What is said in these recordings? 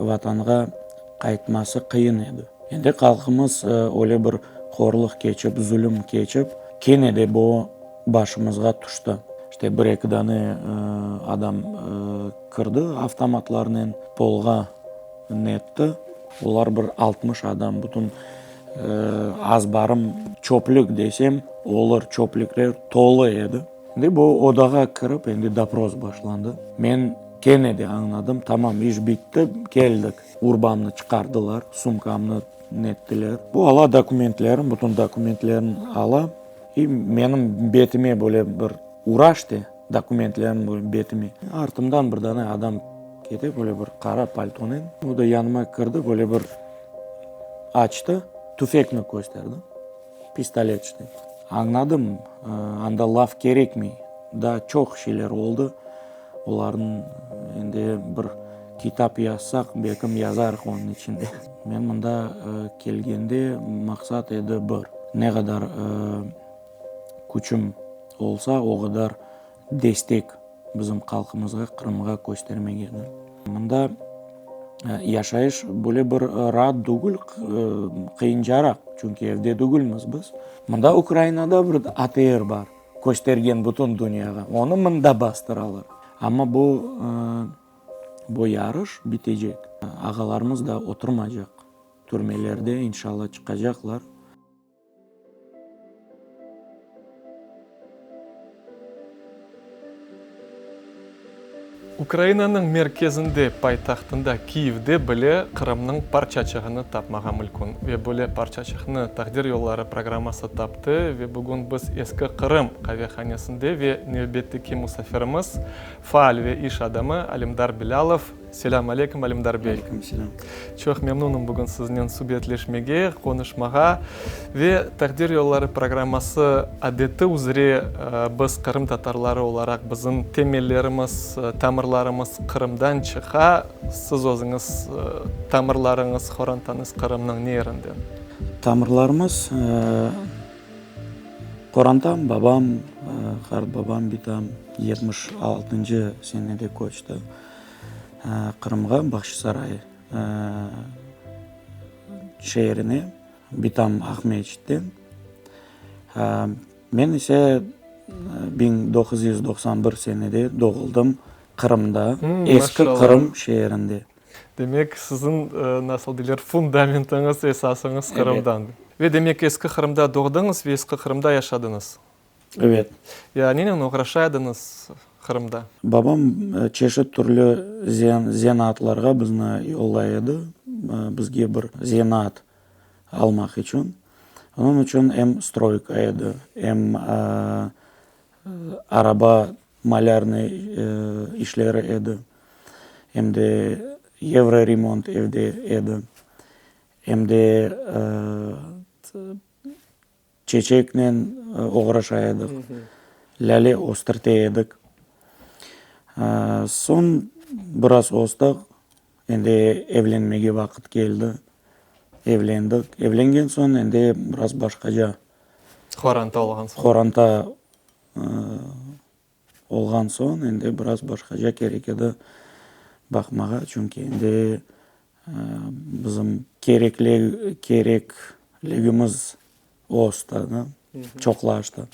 Vatanğa qaytması qıyın edi. Endi halqımız öyle bir horluq keçip, zulüm keçip, kene de bu başımızğa tüşti. İşte bir-eki dane adam kirdi avtomatlarnen, polğa netti. Olar bir 60 adam, bütün azbarım çöplük desem olur, çöplükler tolu edi. Endi bu odağa kirip, endi dopros başlandı. Men kene de añladım, tamam, iş bitti, keldik. Urbamnı çıqardılar, sumkamnı nettiler. Bu ala dokumentlerim, bütün dokumentlerim ala. İ menim betime böyle bir ura işte, dokumentlerim böyle betime. Artımdan bir dane adam kete, böyle bir qara paltonen. O da yanıma kirdi, böyle bir açtı, tüfekni kösterdi. Pistolet işte. Añladım, anda laf kerekmey. Daa çoq şeyler oldı. Olarnıñ endi bir kitap yazsaq, belkim yazarıq onıñ içinde. Men mında kelgende maqsat edi bir, ne qadar küçüm olsa, o qadar destek bizim halqımızğa, Qırımğa köstermek edi. Mında yaşayış böyle bir raat degil, qıyıncaraq, çünki evde degilmiz biz. Mında Ukrainada bir ATR bar, köstergen bütün dünyağa, onı mında bastıralar. Amma bu, bu yarış bitecek, ağalarımız da oturmaycaq türmelerde, inşallah çıqacaqlar. Ukrainanıñ merkezinde, paytahtında, Kiyevde bile Qırımnıñ parçaçığını tapmağa mülkün. Ve böyle parçaçıqnı Taqdir yolları programması taptı ve bugün biz Eski Qırım qavehanesinde ve nevbetteki musafirimiz, faal ve iş adamı Alimdar Bilâlov. Selâm aleyküm, Alimdar bey. Aleyküm selâm. Çoq memnunım bugün siznen subetleşmege, qonuşmağa. Ve Taqdir yolları programması adeti üzre biz qırımtatarları olaraq bizim temellerimiz, tamırlarımız Qırımdan çıqa. Siz özüñiz tamırlarıñız, qorantañız Qırımnıñ ne yerinden? Tamırlarımız, qorantam, babam, qartbabam, bitam 76-ncı senede köçti. Qırımğa, Bağçasaray şeerine, bitam Aqmescitten. Men ise 1991 senede doğuldım Qırımda, Eski Qırım şeerinde. Demek, siziñ, nasıl deyler, fundamentiñiz, esasıñız Qırımdan. Ve demek, Eski Qırımda doğdıñız ve Eski Qırımda yaşadıñız. Evet. Ya nenen oğraşa ediñiz Qırımda? Babam çeşit türlü zenaatlarğa bizni yollay edi, bizge bir zenaat almaq içün. Onıñ içün em stroyka edi, em araba malârnıy işleri edi, em de yevroremont evde edi, em de Çeçeknen oğraşa edik, lâle östirte edik. Soñ biraz östik, endi evlenmege vaqıt keldi, evlendik. Evlengen soñ endi biraz başqaca. Qoranta olğan soñ. Qoranta olğan soñ endi biraz başqaca kerek edi baqmağa, çünki endi bizim kerekligimiz östi, çoqlaştı.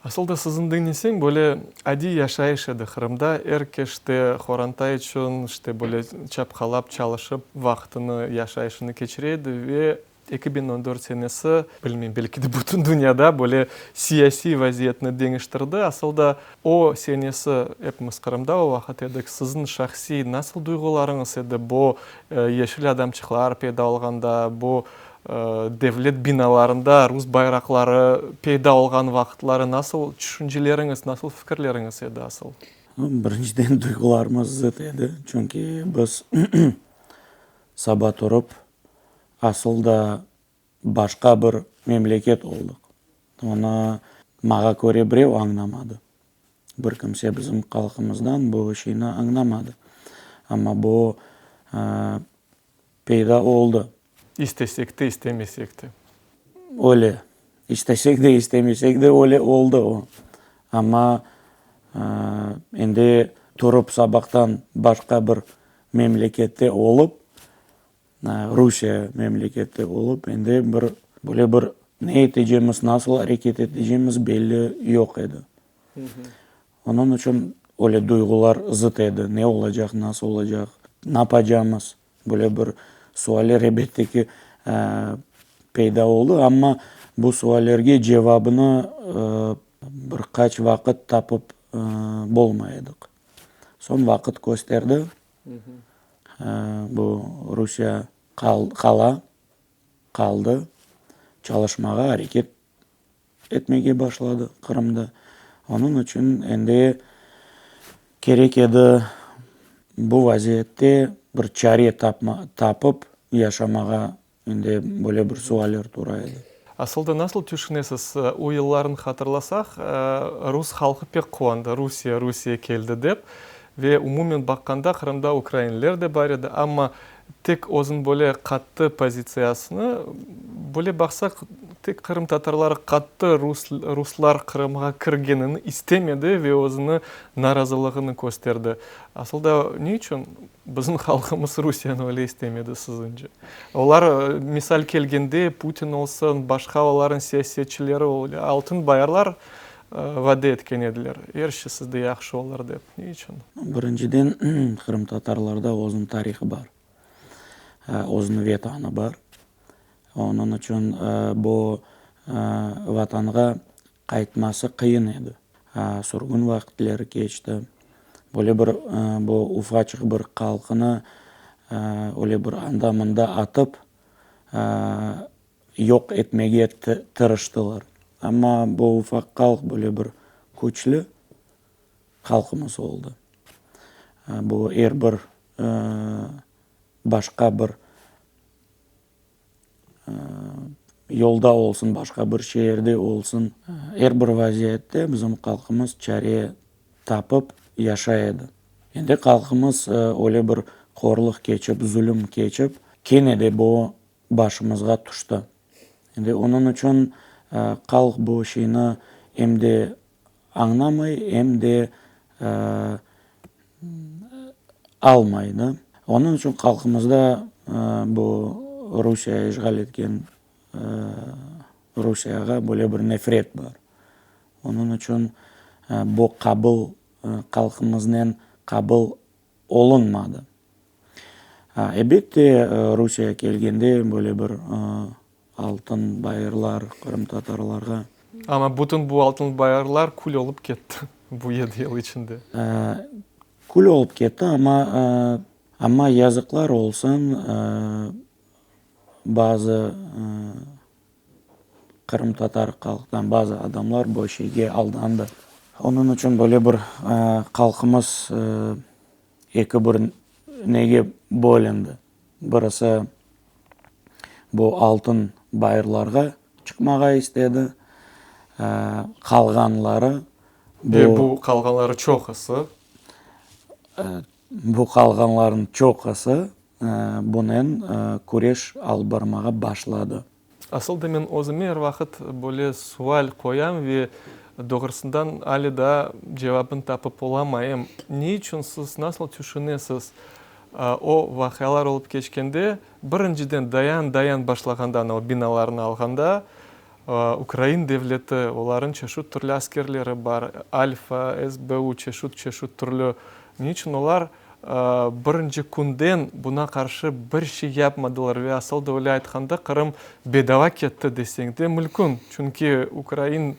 Asıl da siziñ diñleseñ, böyle adiy yaşayış edi Qırımda, er kes işte qoranta içün işte böyle çapqalap çalışıp vaqtını, yaşayışını keçire edi ve 2014 senesi, bilmeyim, belki de bütün dünyada böyle siyasiy vaziyetni deñiştirdi. Asıl da o senesi epimiz Qırımda o vaqıt edik. Siziñ şahsiy nasıl duyğularıñız edi bu yeşil adamçıqlar peyda olğanda, bu devlet binalarında rus bayraqları peyda olğan vaqıtları nasıl tüşünceleriñiz, nasıl fikirleriñiz edi asıl? Birinciden duyğularımız zıt edi, çünki biz saba turıp Asıl da başqa bir memleket oldıq. Onı mağa köre birev añlamadı. Bir kimse bizim halqımızdan bu şeyni añlamadı. Amma bu peyda oldı. İstesek de, istemesek de. Öyle. İstesek de, istemesek de öyle oldı o. Amma endi turıp sabahtan başqa bir memlekette olıp. Rusiye memlekette olıp, endi bir böyle bir ne etecemiz, nasıl areket etecemiz belli yoq edi. Onıñ içün öyle duyğular zıt edi, ne olacaq, nasıl olacaq, napacamız, böyle bir sualler elbette ki peyda oldı, amma bu suallerge cevabını bir qaç vaqıt tapıp bolmay edik. Soñ vaqıt kösterdi, bu Rusiye qala, qaldı, çalışmağa areket etmege başladı Qırımda. Onıñ içün endi kerek edi bu vaziyette bir çare tapıp yaşamağa, endi böyle bir sualler tura edi. Asıl da nasıl tüşünesiz, o yıllarnı hatırlasaq, rus halqı pek quvandı, Rusiye, Rusiye keldi dep ve umumen baqqanda Qırımda ukrainler de bar edi, amma Tek özüñ böyle qattı pozitsiyasını, böyle baqsaq, tek qırımtatarları qattı rus, ruslar Qırımğa kirgenini istemedi ve özüni narazılığını kösterdi. Asıl da ne içün bizim halqımız Rusiyeni öyle istemedi siziñce? Olar, misal kelgende, Putin olsun, başqa olarnıñ siyasetçileri öyle altın bayırlar vade etken ediler, er şey sizde yahşı olur dep. Ne içün? Birinciden, qırımtatarlarda özüniñ tarihı bar, özüniñ vetanı bar. Onıñ içün bu vatanğa qaytması qıyın edi. Sürgün vaqıtları keçti. Böyle bir bu ufaçıq bir halqını öyle bir anda-mında atıp, yoq etmege tırıştılar. Amma bu ufaq halq böyle bir küçlü halqımız oldı. Bu er bir başqa bir yolda olsun, başqa bir şeerde olsun, er bir vaziyette bizim halqımız çare tapıp yaşay edi. Endi halqımız öyle bir qorluq keçip, zulüm keçip, kene de bu başımızğa tüşti. Endi onıñ içün halq bu şeyni em de añlamay, em de almay da. Onıñ içün halqımızda bu Rusiye işğal etken Rusiyağa böyle bir nefret bar. Onıñ içün bu qabul halqımıznen qabul olunmadı. Elbette, Rusiye kelgende böyle bir altın bayırlar qırımtatarlarğa. Amma bütün bu altın bayırlar kül olıp ketti bu yedi yıl içinde. Kül olıp ketti, amma, amma yazıqlar olsun, bazı Qırımtatar halqtan bazı adamlar bu şeyge aldandı. Onıñ içün böyle bir halqımız eki bir nege bölündi. Birisi bu altın bayırlarğa çıqmağa istedi, qalğanları bu. Ve bu qalğanları çoqusı. Bu qalğanlarnıñ çoqusı bunen küreş alıp barmağa başladı. Asıl da men özüme er vaqıt böyle sual qoyam ve doğrusından ale daa cevabını tapıp olamayım. Ne içün siz nasıl tüşünesiz, o vaqialar olıp keçkende, birinciden dayan-dayan başlağanda, ana o binalarnı alğanda, Ukrain devleti, olarıñ çeşit türlü askerleri bar, Alfa, SBU, çeşit-çeşit türlü, ne içün olar Birinci künden buna qarşı bir şey yapmadılar ve asıl da öyle aytqanda Qırım bedava ketti deseñ de mülkün, çünki ukrain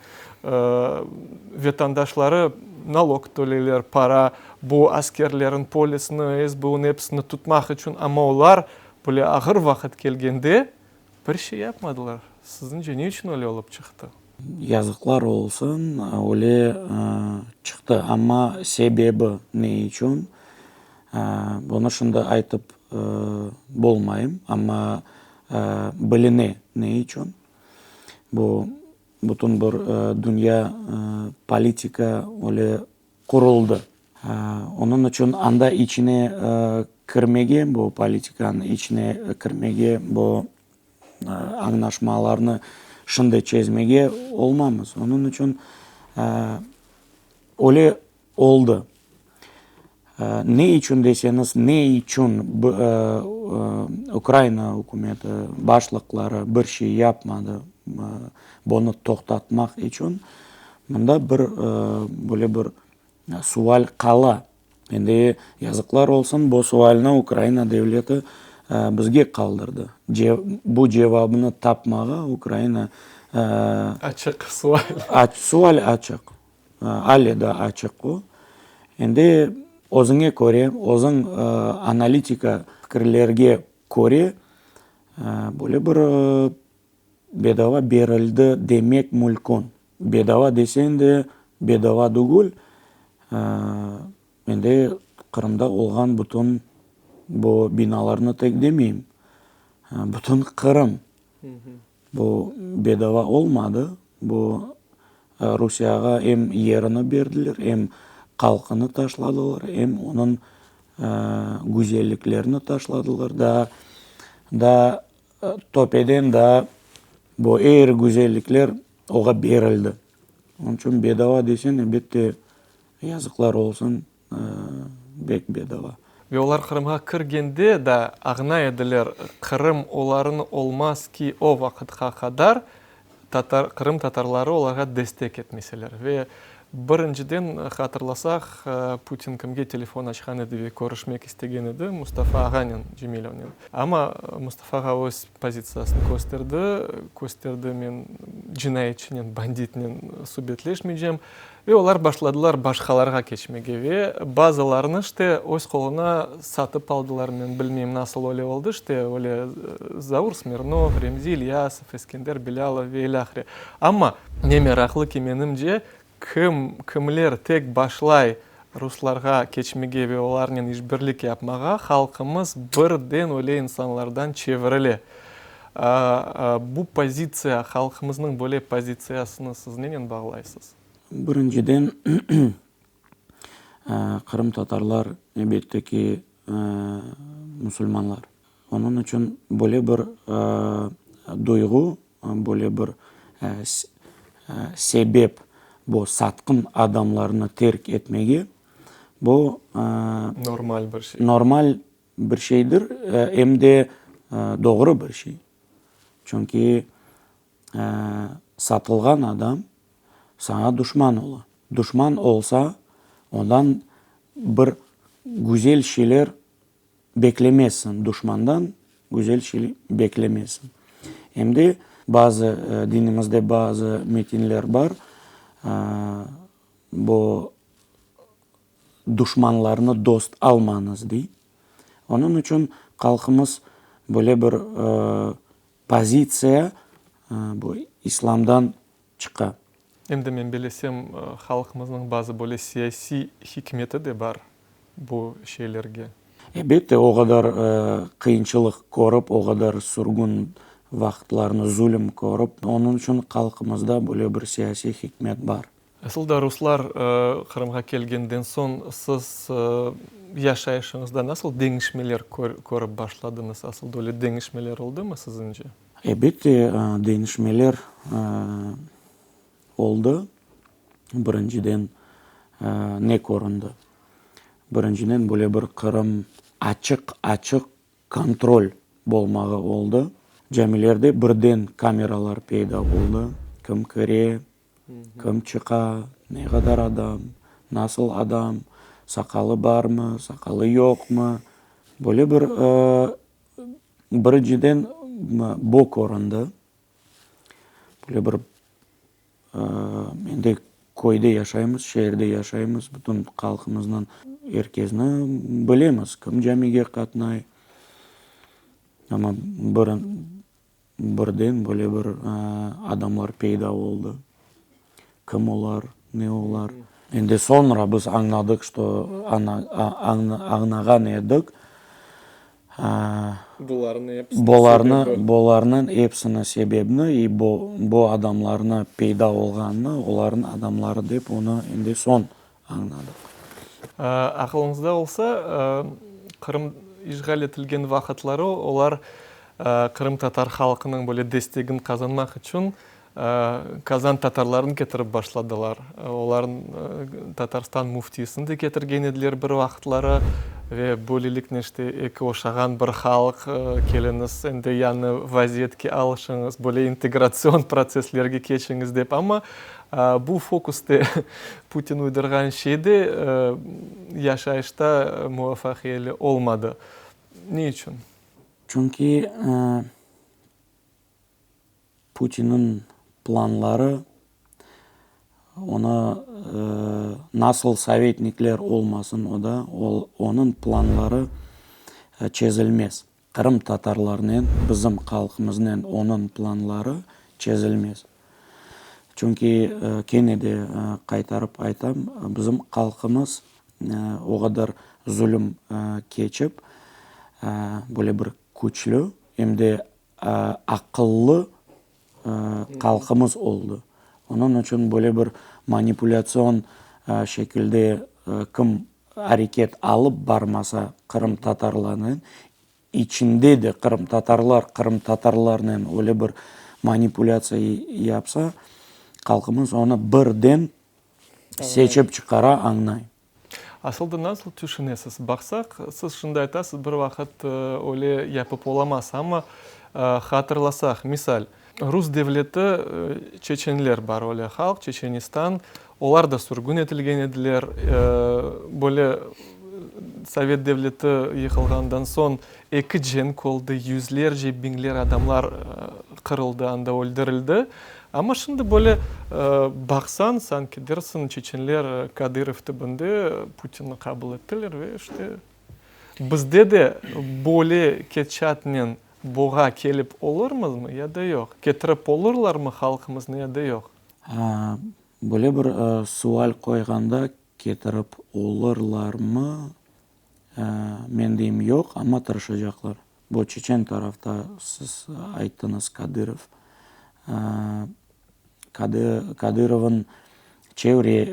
vetandaşları nalog töleyler, para bu askerlerin, polisni, SBUnı episini tutmaq içün, amma olar böyle ağır vaqıt kelgende bir şey yapmadılar. Siziñce ne içün öyle olıp çıqtı? Yazıqlar olsun, öyle çıqtı. Amma sebebi ne içün, bunı şimdi aytıp bolmayım, amma biline ne içün. Bu bütün bir dünya politika öyle quruldı. Onıñ içün anda içine kirmege, bu politikanıñ içine kirmege, bu añlaşmalarnı şimdi çezmege olmamız. Onıñ içün öyle oldı. Ne içün deseñiz, ne içün Ukraina ükümeti, başlıqları bir şey yapmadı bunı toqtatmaq içün, mında bir böyle bir sual qala. Endi yazıqlar olsun, bu sualni Ukraina devleti bizge qaldırdı. Bu cevabını tapmağa Ukraina... Açıq sual. Sual açıq. Ale da açıq o. Endi özüñe köre, özüñ analitika fikirlerge köre böyle bir bedava berildi demek mülkün. Bedava deseñ de, bedava tügül. Endi Qırımda olğan bütün bu binalarnı tek demeyim, bütün Qırım. Bu bedava olmadı, bu Rusiyağa em yerini berdiler, em halqını taşladılar, em onıñ güzelliklerini taşladılar. Daa, daa töpeden daa bu er güzellikler oğa berildi. Onıñ içün bedava deseñ, elbette, yazıqlar olsun, bek bedava. Ve olar Qırımğa kirgende da añlay ediler, Qırım olarıñ olmaz ki, o vaqıtqa qadar tatar, Qırım tatarları olarğa destek etmeseler. Ve birinciden hatırlasaq, Putin kimge telefon açqan edi ve körüşmek istegen edi? Mustafa ağanen, Cemilevnen. Amma Mustafa ağa öz pozitsiyasını kösterdi, kösterdi, men cinayetçinen, banditnen subetleşmeycem. Ve olar başladılar başqalarğa keçmege ve bazılarını işte öz qoluna satıp aldılar, men bilmeyim nasıl öyle oldı, işte öyle Zaur Smirnov, Remzi İlyasov, Eskender Bilâlov ve ilâhre. Amma ne meraqlı ki, menimce, kim, kimler tek başlay ruslarğa keçmege ve olarnen işbirlik yapmağa, halqımız birden öyle insanlardan çevirile. Bu pozitsiya, halqımıznıñ böyle pozitsiyasını siz nenen bağlaysız? Birinciden, qırımtatarlar, elbette ki, musulmanlar. Onıñ içün böyle bir duyğu, böyle bir sebep bu satqın adamlarnı terk etmege, bu normal bir şey. Normal bir şeydir, em de doğru bir şey. Çünki satılğan adam saña duşman ola. Duşman olsa, ondan bir güzel şeyler beklemezsiñ, duşmandan güzel şey beklemezsiñ. Em de bazı dinimizde bazı metinler bar, bu duşmanlarnı dost almañız, dey. Onıñ içün halqımız böyle bir pozitsiya bu islamdan çıqa. Em de men bilesem, halqımıznıñ bazı böyle siyasiy hikmeti de bar bu şeylerge. Elbette, o qadar qıyınçılıq körip, o qadar sürgün vaqıtlarını, zulüm körip, onıñ içün halqımızda böyle bir siyasiy hikmet bar. Asıl da ruslar Qırımğa kelgenden soñ siz yaşayışıñızda nasıl deñişmeler körip başladıñız? Asıl da öyle deñişmeler oldımı siziñce? Elbette, deñişmeler oldı. Birinciden, ne köründi? Birinciden, böyle bir Qırım açıq-açıq kontrol bolmağı oldı. Camilerde birden kameralar peyda oldı. Kim kire, Kim çıqa, ne qadar adam, nasıl adam, saqalı barmı, saqalı yoqmı, böyle bir, birinciden bu köründi. Böyle bir, endi köyde yaşaymız, şeerde yaşaymız, bütün halqımıznıñ er kesni bilemiz, kim camige qatnay, amma bir Birden böyle bir adamlar peyda oldı. Kim olar, ne olar? Endi soñra biz añladıq, şto añlağan edik, bularnıñ episiniñ sebebini i bu adamlarnı peyda olğanını, olarnıñ adamları dep onı endi soñ añladıq. Aqılıñızda olsa, Qırım işğal etilgen vaqıtları olar qırımtatar halqınıñ böyle destegin qazanmaq içün. Kazan tatarlarını ketirip başladılar. Olar Tatarstan müftisini de ketirgen ediler bir vaqıtları. Ve böyleliknen işte eki oşağan bir halq, keliñiz, endi yañı vaziyetke alışıñız, böyle integratsion protsesslerge keçiñiz dep. Amma bu fokuste Putin uydurğan şey de yaşayışta muvafaqiyeli olmadı. Ne içün? Çünki Putinniñ planları, onı nasıl sovetnikler olmasın o da, onıñ planları çezilmez. Qırımtatarlarnen, bizim halqımıznen onıñ planları çezilmez. Çünki, kene de qaytarıp aytam, bizim halqımız o qadar zulüm keçip, böyle bir küçlü, em de aqıllı halqımız oldı. Onıñ içün böyle bir manipulâtsion şekilde kim areket alıp barmasa qırımtatarlarnen, içinde de qırımtatarlar qırımtatarlarnen öyle bir manipulâtsiya yapsa, halqımız onı birden seçip çıqara, añlay. Asıl da nasıl tüşünesiz? Baqsaq, siz şimdi aytasız, bir vaqıt öyle yapıp olamaz, amma hatırlasaq, misal, Rus devleti, çeçenler bar öyle halq, Çeçenistan, olar da sürgün etilgen ediler, böyle Sovet devleti yıqılğandan soñ eki cenk oldı, yüzlerce, biñler adamlar qırıldı, anda öldürildi. Amma şimdi böyle baqsañ, sanki dersiñ, çeçenler Kadırov tibinde Putinni qabul ettiler ve işte bizde de böyle ketişatnen buğa kelip olurmızmı ya da yoq? Ketirip olurlarmı halqımıznı ya da yoq? Böyle bir sual qoyğanda ketirip olurlarmı, men deyim yoq, amma tırışacaqlar. Bu çeçen tarafta siz ayttıñız Kadırov. Kadırovnıñ çevre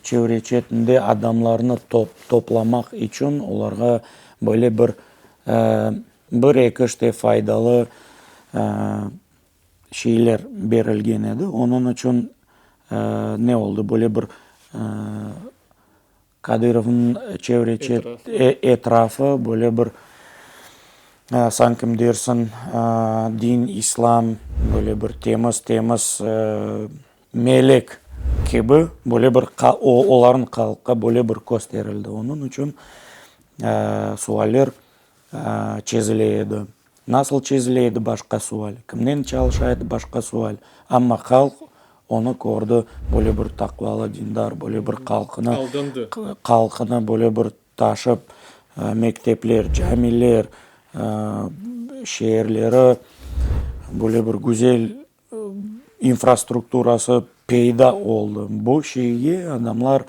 çevre-çetinde adamlarnı toplamaq içün olarğa böyle bir bir-eki işte faydalı şeyler berilgen edi. Onıñ içün ne oldı, böyle bir Kadırovnıñ çevre-çet etrafı böyle bir, sankim dersiñ, din, islam, böyle bir temiz-temiz melek kibi, böyle bir olarnıñ halqqa böyle bir kösterildi. Onıñ içün sualler çezile edi. Nasıl çezile edi, başqa sual, kimnen çalışa edi, başqa sual. Amma halq onı kördi, böyle bir taqvalı dindar, böyle bir halqını, Aldandı. halqını böyle bir taşıp, mektepler, camiler, şeerleri böyle bir güzel infrastrukturası peyda oldı. Bu şeyge adamlar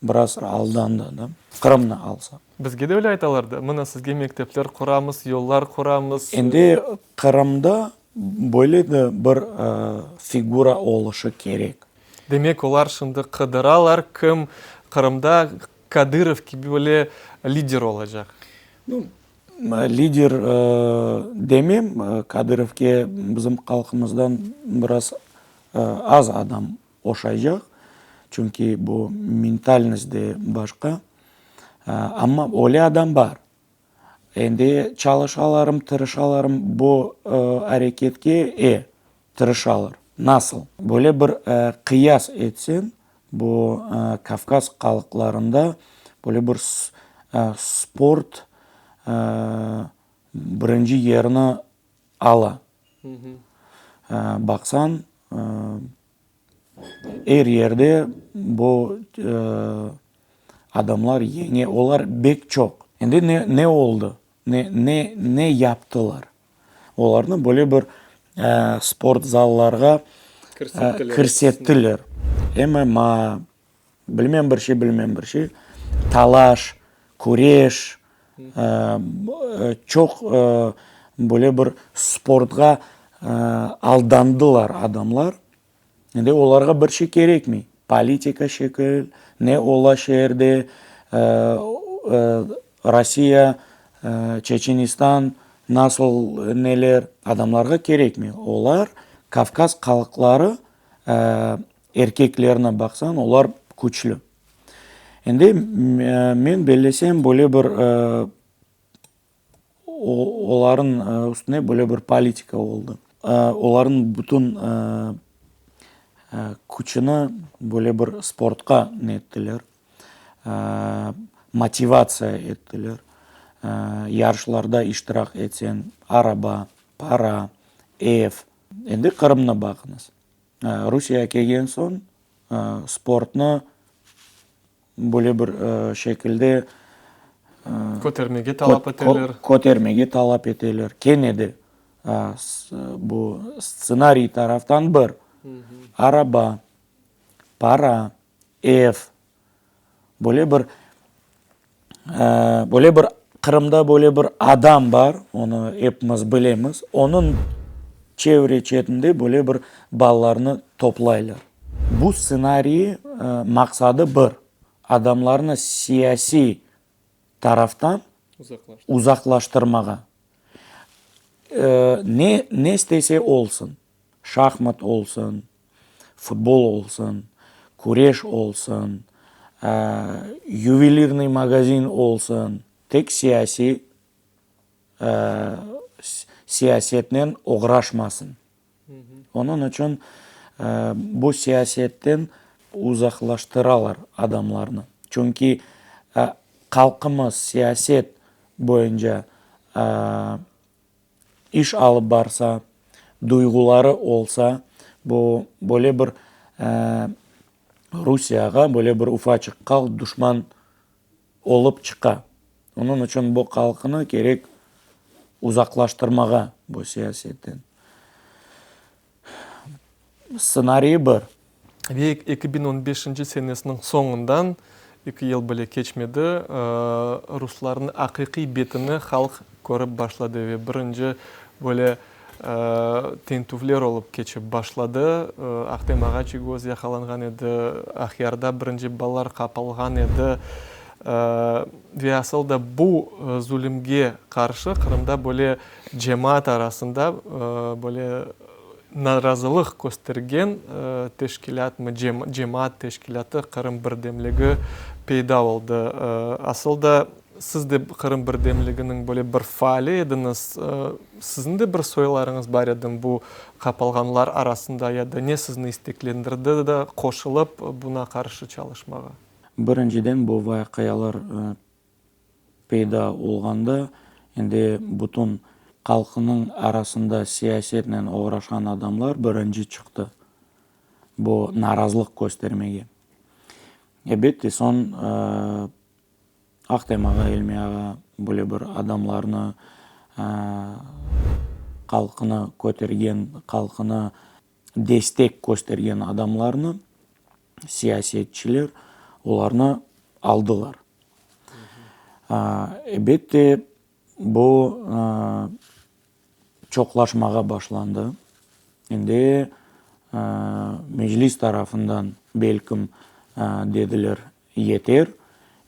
biraz aldandı da. Qırımnı alsaq. Bizge de öyle aytalar da, mına sizge mektepler quramız, yollar quramız. Endi Qırımda böyle de bir figura oluşı kerek. Demek, olar şimdi qıdıralar, kim Qırımda Kadırov kibi böyle lider olacaq. Nu, Lider demem, Kadırovke bizim halqımızdan biraz az adam oşaycaq, çünki bu mentalnost de başqa, amma öyle adam bar. Endi çalışalarım, tırışalarım bu areketke, e, tırışalar. Nasıl? Böyle bir qıyas etseñ, Bu Kavkaz halqlarında böyle bir sport birinci yerni ala. Baqsañ, er yerde bu adamlar yeñe, olar bek çoq. Endi ne oldı? Ne, ne, ne yaptılar? Olarnı böyle bir sport zallarğa kirsettiler. MMA, bilmem bir şey, bilmem bir şey, talaş, küreş, çoq böyle bir sportqa aldandılar adamlar. Endi olarğa bir şey kerekmey. Politika şekil, ne ola şeerde, Rossiya, Çeçenistan nasıl neler, adamlarğa kerekmey. Olar. Kavkaz halqları erkeklerine baqsañ, olar küçlü. Endi men bellesem, böyle bir olarnıñ üstüne böyle bir politika oldı. Olarnıñ bütün küçüni böyle bir sportqa nettiler, motivatsiya ettiler. Yarışlarda iştirak etseñ, araba, para, ev. Endi Qırımnı baqıñız. Rusiye kelgen soñ sportnı böyle bir şekilde kötermege talap eteler. Kötermege talap eteler. Kene de bu stsenariy taraftan bir, araba, para, ev, böyle bir böyle bir Qırımda böyle bir adam bar, onı epimiz bilemiz, onıñ çevre çetinde böyle bir balalarnı toplaylar. Bu stsenariy maqsadı bir, adamlarnı siyasiy taraftan uzaqlaştırmağa. Ne, ne istese olsun, şahmat olsun, futbol olsun, küreş olsun, yuvelirnıy magazin olsun, tek siyasiy siyasetnen oğraşmasın. Onıñ içün bu siyasetten uzaqlaştıralar adamlarnı. Çünki halqımız siyaset boyunca iş alıp barsa, duyğuları olsa, bu böyle bir Rusiyağa böyle bir ufaçıq halq duşman olıp çıqa. Onıñ içün bu halqnı kerek uzaqlaştırmağa bu siyasetten. Stsenariyi bir. Ve 2015-nci senesiniñ soñundan, eki yıl bile keçmedi, ruslarnıñ aqiqiy betini halq körip başladı ve birinci böyle tintüvler olıp keçip başladı. Ahtem ağa Çiygoz yaqalanğan edi, Aqyarda birinci balalar qapalğan edi. Ve asıl da bu zulümge qarşı Qırımda böyle cemaat arasında böyle narazılıq köstergen teşkilâtmı, cemaat teşkilâtı Qırım birdemligi peyda oldı. Asıl da siz de Qırım birdemliginiñ böyle bir faali ediñiz. Siziñ de bir soylarıñız bar edimi bu qapalğanlar arasında ya da ne sizni isteklendirdi de qoşulıp buna qarşı çalışmağa? Birinciden bu vaqialar peyda olğanda, endi bütün halqınıñ arasında siyasetnen oğraşqan adamlar birinci çıqtı bu narazılıq köstermege. Ebette, soñ Ahtem ağa, İlmi ağa böyle bir adamlarnı halqını kötergen, halqını destek köstergen adamlarnı siyasetçiler olarnı aldılar. Elbette, bu çoqlaşmağa başlandı. Endi Meclis tarafından belkim dediler, yeter,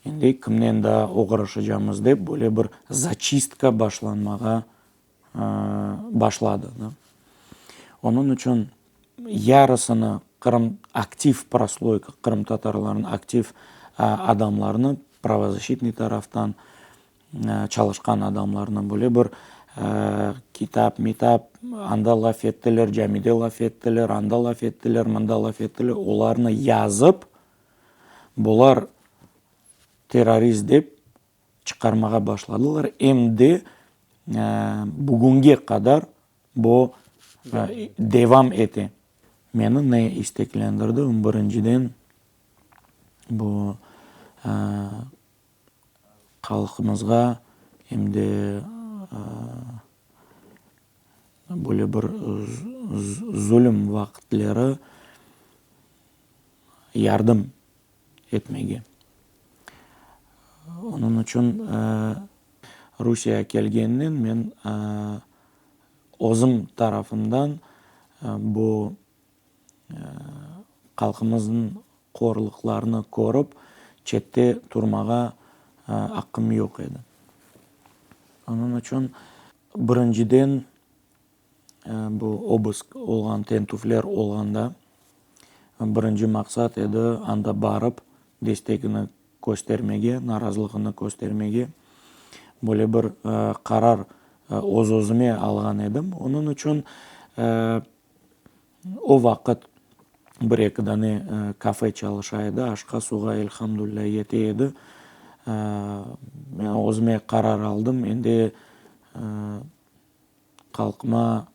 endi kimnen daa oğraşacamız dep, böyle bir zaçistka başlanmağa başladı. Onıñ içün yarısını Qırım aktiv prosloyka, qırımtatarlarnıñ aktiv adamlarını pravozashitnıy taraftan çalışqan adamlarnı böyle bir kitap, mitap, anda laf ettiler, camide laf ettiler, anda laf ettiler, mında laf ettiler, olarnı yazıp, bular terrorist dep çıqarmağa başladılar, em de bugünge qadar bu devam ete. Meni ne isteklendirdi? Birinciden, bu halqımızğa em de böyle bir zulüm vaqıtları yardım etmege. Onıñ içün Rusiye kelgeninen men özüm tarafından bu halqımıznıñ qorluqlarını körip, çette turmağa aqqım yoq edi. Onıñ içün birinciden. Bu obısk olğan, tentüvler olğanda birinci maqsat edi anda barıp destegini köstermege, narazılığını köstermege. Böyle bir qarar öz-özüme alğan edim. Onıñ içün o vaqıt bir-eki dane kafe çalışa edi, aşqa-suğa elhamdülilâ yete edi. Men özüme qarar aldım, endi halqıma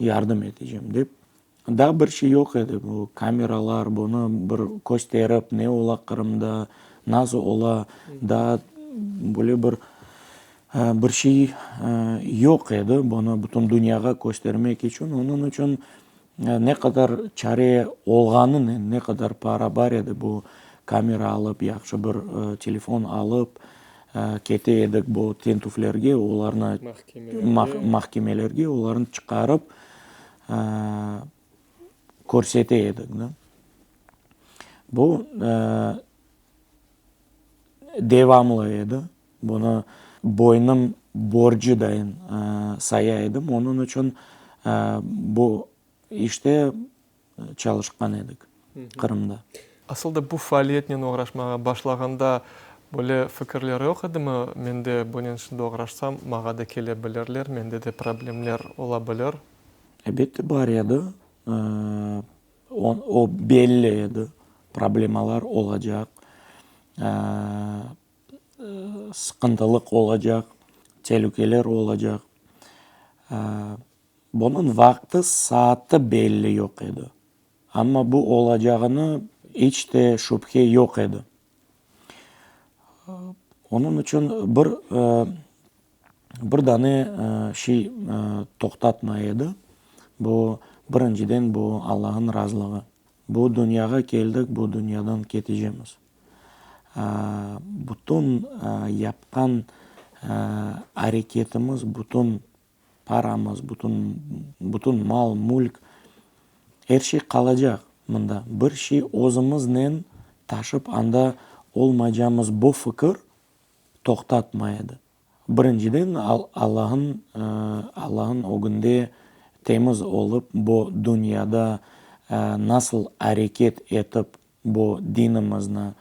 yardım etecem dep. Daa bir şey yoq edi, bu kameralar, bunı bir kösterip, ne ola Qırımda, nasıl ola, daa böyle bir bir şey yoq edi, bunı bütün dünyağa köstermek içün. Onıñ içün ne qadar çare olğanınen, ne qadar para bar edi, bu kamera alıp, yahşı bir telefon alıp, kete edik bu tintüvlerge, olarnı mahkemelerge, olarnı çıqarıp körsete edik. Bu devamlı edi. Bunı boynum borcı dayın saya edim. Onıñ içün bu işte çalışqan edik Qırımda. Asıl da bu faaliyetnen oğraşmağa başlağanda böyle fikirler yoq edimi, men de bunen şimdi oğraşsam, mağa da kele bilirler, mende de problemler ola bilir? Elbette bar edi. O belli edi, problemalar olacaq, sıqıntılıq olacaq, telükeler olacaq. Bunıñ vaqtı, saatı belli yoq edi. Amma bu olacağını iç te şübhe yoq edi. Onıñ içün bir, bir dane şey toqtatmay edi. Bu, birinciden, bu Allahnıñ razılığı. Bu dünyağa keldik, bu dünyadan ketecemiz. Bütün yapqan areketimiz, bütün Paramız, bütün, bütün mal, mülk, er şey qalacaq mında. Bir şey özümiznen taşıp anda olmaycamız, bu fikir toqtatmay edi. Birinciden, Allah'ın, Allah'ın ögünde temiz olıp, bu dünyada nasıl areket etip, bu dinimizni,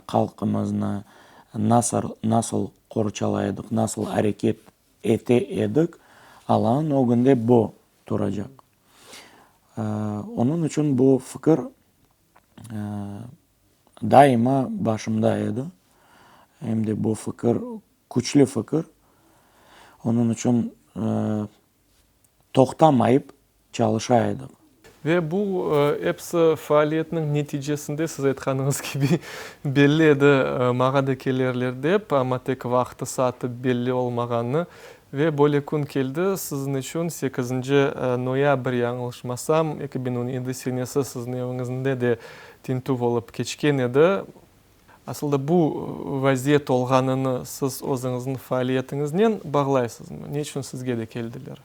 halqımıznı nasıl, nasıl qorçalaydıq, nasıl areket ete edik, Allanıñ ögünde bu turacaq. Onıñ içün bu fikir daima başımda edi. Em de bu fikir küçlü fikir. Onıñ içün toqtamayıp çalışa edik. Ve bu episi faaliyetniñ neticesinde, siz aytqanıñız kibi, belli edi, mağa da kelerler dep, amma tek vaqtı-saatı belli olmağanı. Ve böyle kün keldi, siziñ içün sekizinci noyabr, yañlışmasam, 2017 senesi siziñ eviñizde de tintüv olıp keçken edi. Asıl da bu vaziyet olğanını siz özüñizniñ faaliyetiñiznen bağlaysızmı? Ne içün sizge de keldiler?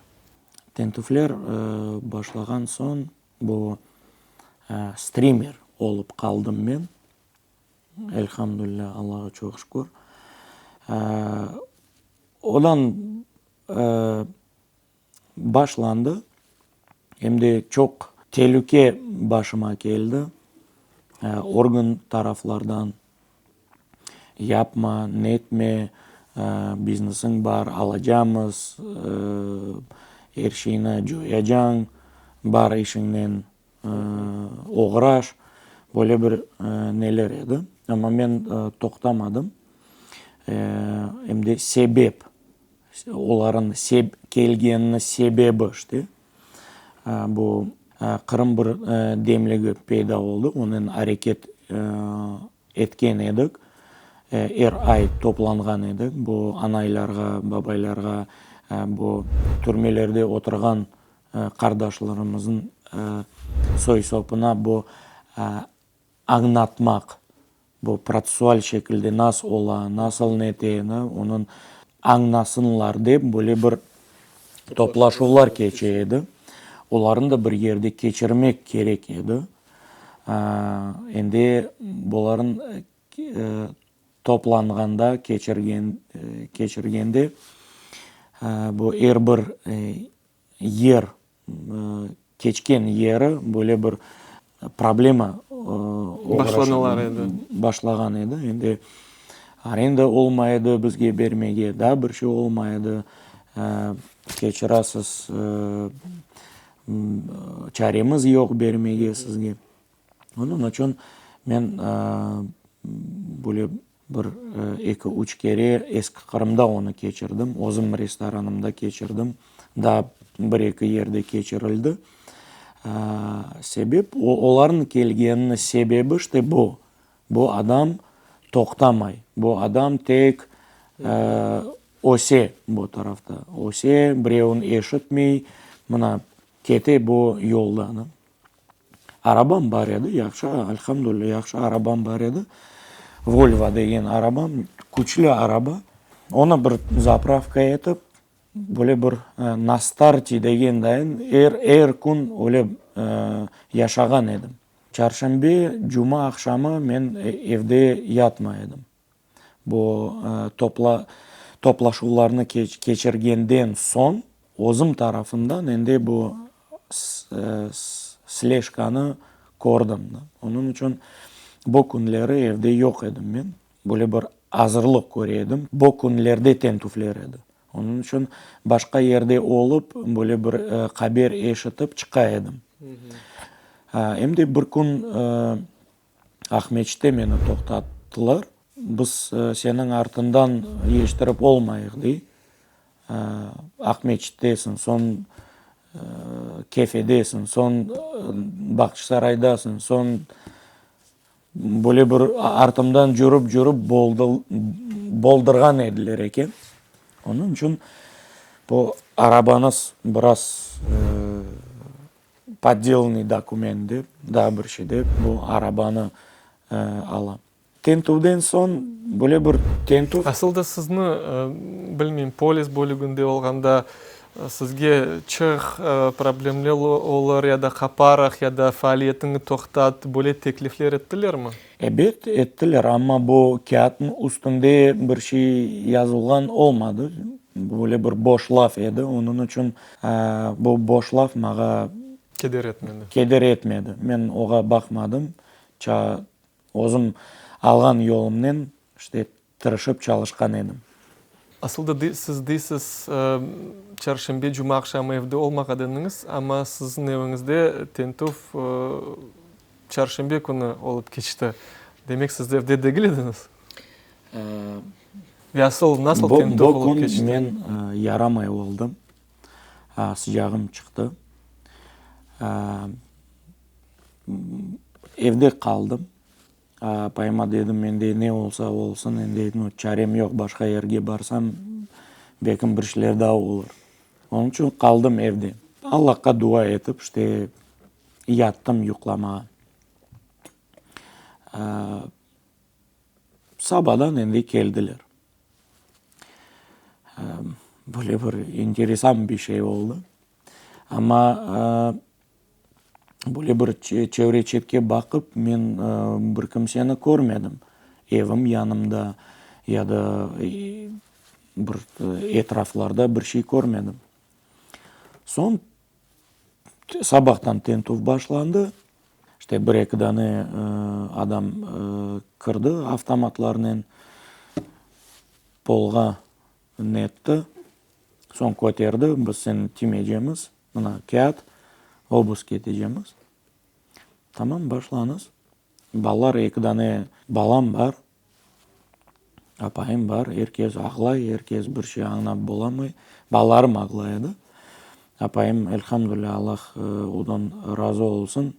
Tintüvler başlağan soñ bu strimer olıp qaldım men. Elhamdülilâ, Allağa çoq şükür. Odan başlandı. Em de çoq telüke başıma keldi organ taraflardan, yapma, netme, biznesiñ bar, alacamız, er şeyni coyacañ, bar işiñnen oğraş, böyle bir neler edi. Amma men toqtamadım. Em de sebep, olarnıñ kelgeniniñ sebebi işte, bu Qırım birdemligi peyda oldı, onen areket etken edik, er ay toplanğan edik, bu anaylarğa, babaylarğa, bu türmelerde oturğan qardaşlarımıznıñ soy-sopuna bu añlatmaq, bu protsessual şekilde nasıl ola, nasıl nete, onıñ añlasınlar dep böyle bir toplaşuvlar keçe edi. Olarnı da bir yerde keçirmek kerek edi. Endi bularnıñ toplanğanda, keçirgen, keçirgende bu er bir yer. keçken yeri böyle bir problema Başlanalar edi. Başlağan edi. Endi arenda olmay edi bizge bermege, daa bir şey olmay edi. Keçirasiz, çaremiz yoq bermege sizge. Onıñ içün men böyle bir eki-üç kere Eski Qırımda onı keçirdim, özüm restoranımda keçirdim, daa bir-eki yerde keçirildi. Sebep, olarnıñ kelgeniniñ sebebi işte bu, bu adam toqtamay, bu adam tek öse bu tarafta, öse, birevni eşitmey, mına kete bu yoldan. Arabam bar edi, yahşı, elhamdülilâ, yahşı arabam bar edi. Volvo degen arabam, küçlü araba. Onı bir zapravka etip, böyle bir na starti degen dayın, er, er kün öyle yaşağan edim. Çarşenbe, cuma aqşamı men evde yatmay edim. Bu topla, toplaşuvlarnı keçirgenden soñ, özüm tarafından endi bu sleşkanı kördim. Onıñ içün bu künleri evde yoq edim men. Böyle bir azırlıq köre edim. Bu künlerde tentüvler edi. Onıñ içün başqa yerde olıp, böyle bir haber eşitip çıqa edim. Em de bir kün Aqmeçitte meni toqtattılar. Biz seniñ artından yeştirip olmayıq, dey. Aqmeçittesiñ, soñ Kefedesiñ, soñ Bağçasaraydasıñ, soñ böyle bir artımdan cürip-cürip boldurğan ediler eken. Onıñ içün bu arabañız biraz Poddelnıy dokument dep, daa bir şey dep, bu arabanı ala. Tentüvden soñ, böyle bir tentüv. Asıl da sizni, bilmeyim, polis bölüginde olğanda sizge çıq, problemler olur ya da qaparıq, ya da faaliyetiñi toqtat, böyle teklifler ettilermi? Ebet, ettiler, amma bu kâğıtnıñ üstünde bir şey yazılğan olmadı. Böyle bir boş laf edi, onıñ içün bu boş laf maña Keder etmedi. Keder etmedi. Men oğa baqmadım. Ça, özüm alğan yolumnen işte tırışıp çalışqan edim. Asıl da siz deysiz, çarşenbe, cuma aqşamı evde olmağa dediñiz, amma siziñ eviñizde tintüv çarşenbe künü olıp keçti. Demek, siz evde degil ediñiz? Ve asıl nasıl tintüv olıp keçti? Bu kün men yaramay oldım, sıcağım çıqtı. Evde qaldım. Apayıma dedim, endi ne olsa olsun, endi çarem yoq, başqa yerge barsam, belkim bir şeyler daa olur. Onıñ içün qaldım evde. Allahqa dua etip, işte, yattım yuqlamağa. Sabadan endi keldiler. Böyle bir interesan bir şey oldı. Amma böyle bir çevre-çetke baqıp, men bir kimseni körmedim. Evim yanımda ya da bir etraflarda bir şey körmedim. Soñ sabahtan tintüv başlandı. İşte bir-eki dane adam kirdi avtomatlarnen, polğa netti. Soñ köterdi, biz seni timecemiz, mına kâğıt, obusk etecemiz. Tamam, başlañız. Balalar, eki dane balam bar, apayım bar, er kes ağlay, er kes bir şey añlap bolamay. Balalarım ağlay edi. Apayım, elhamdülilâ, Allah ondan razı olsun,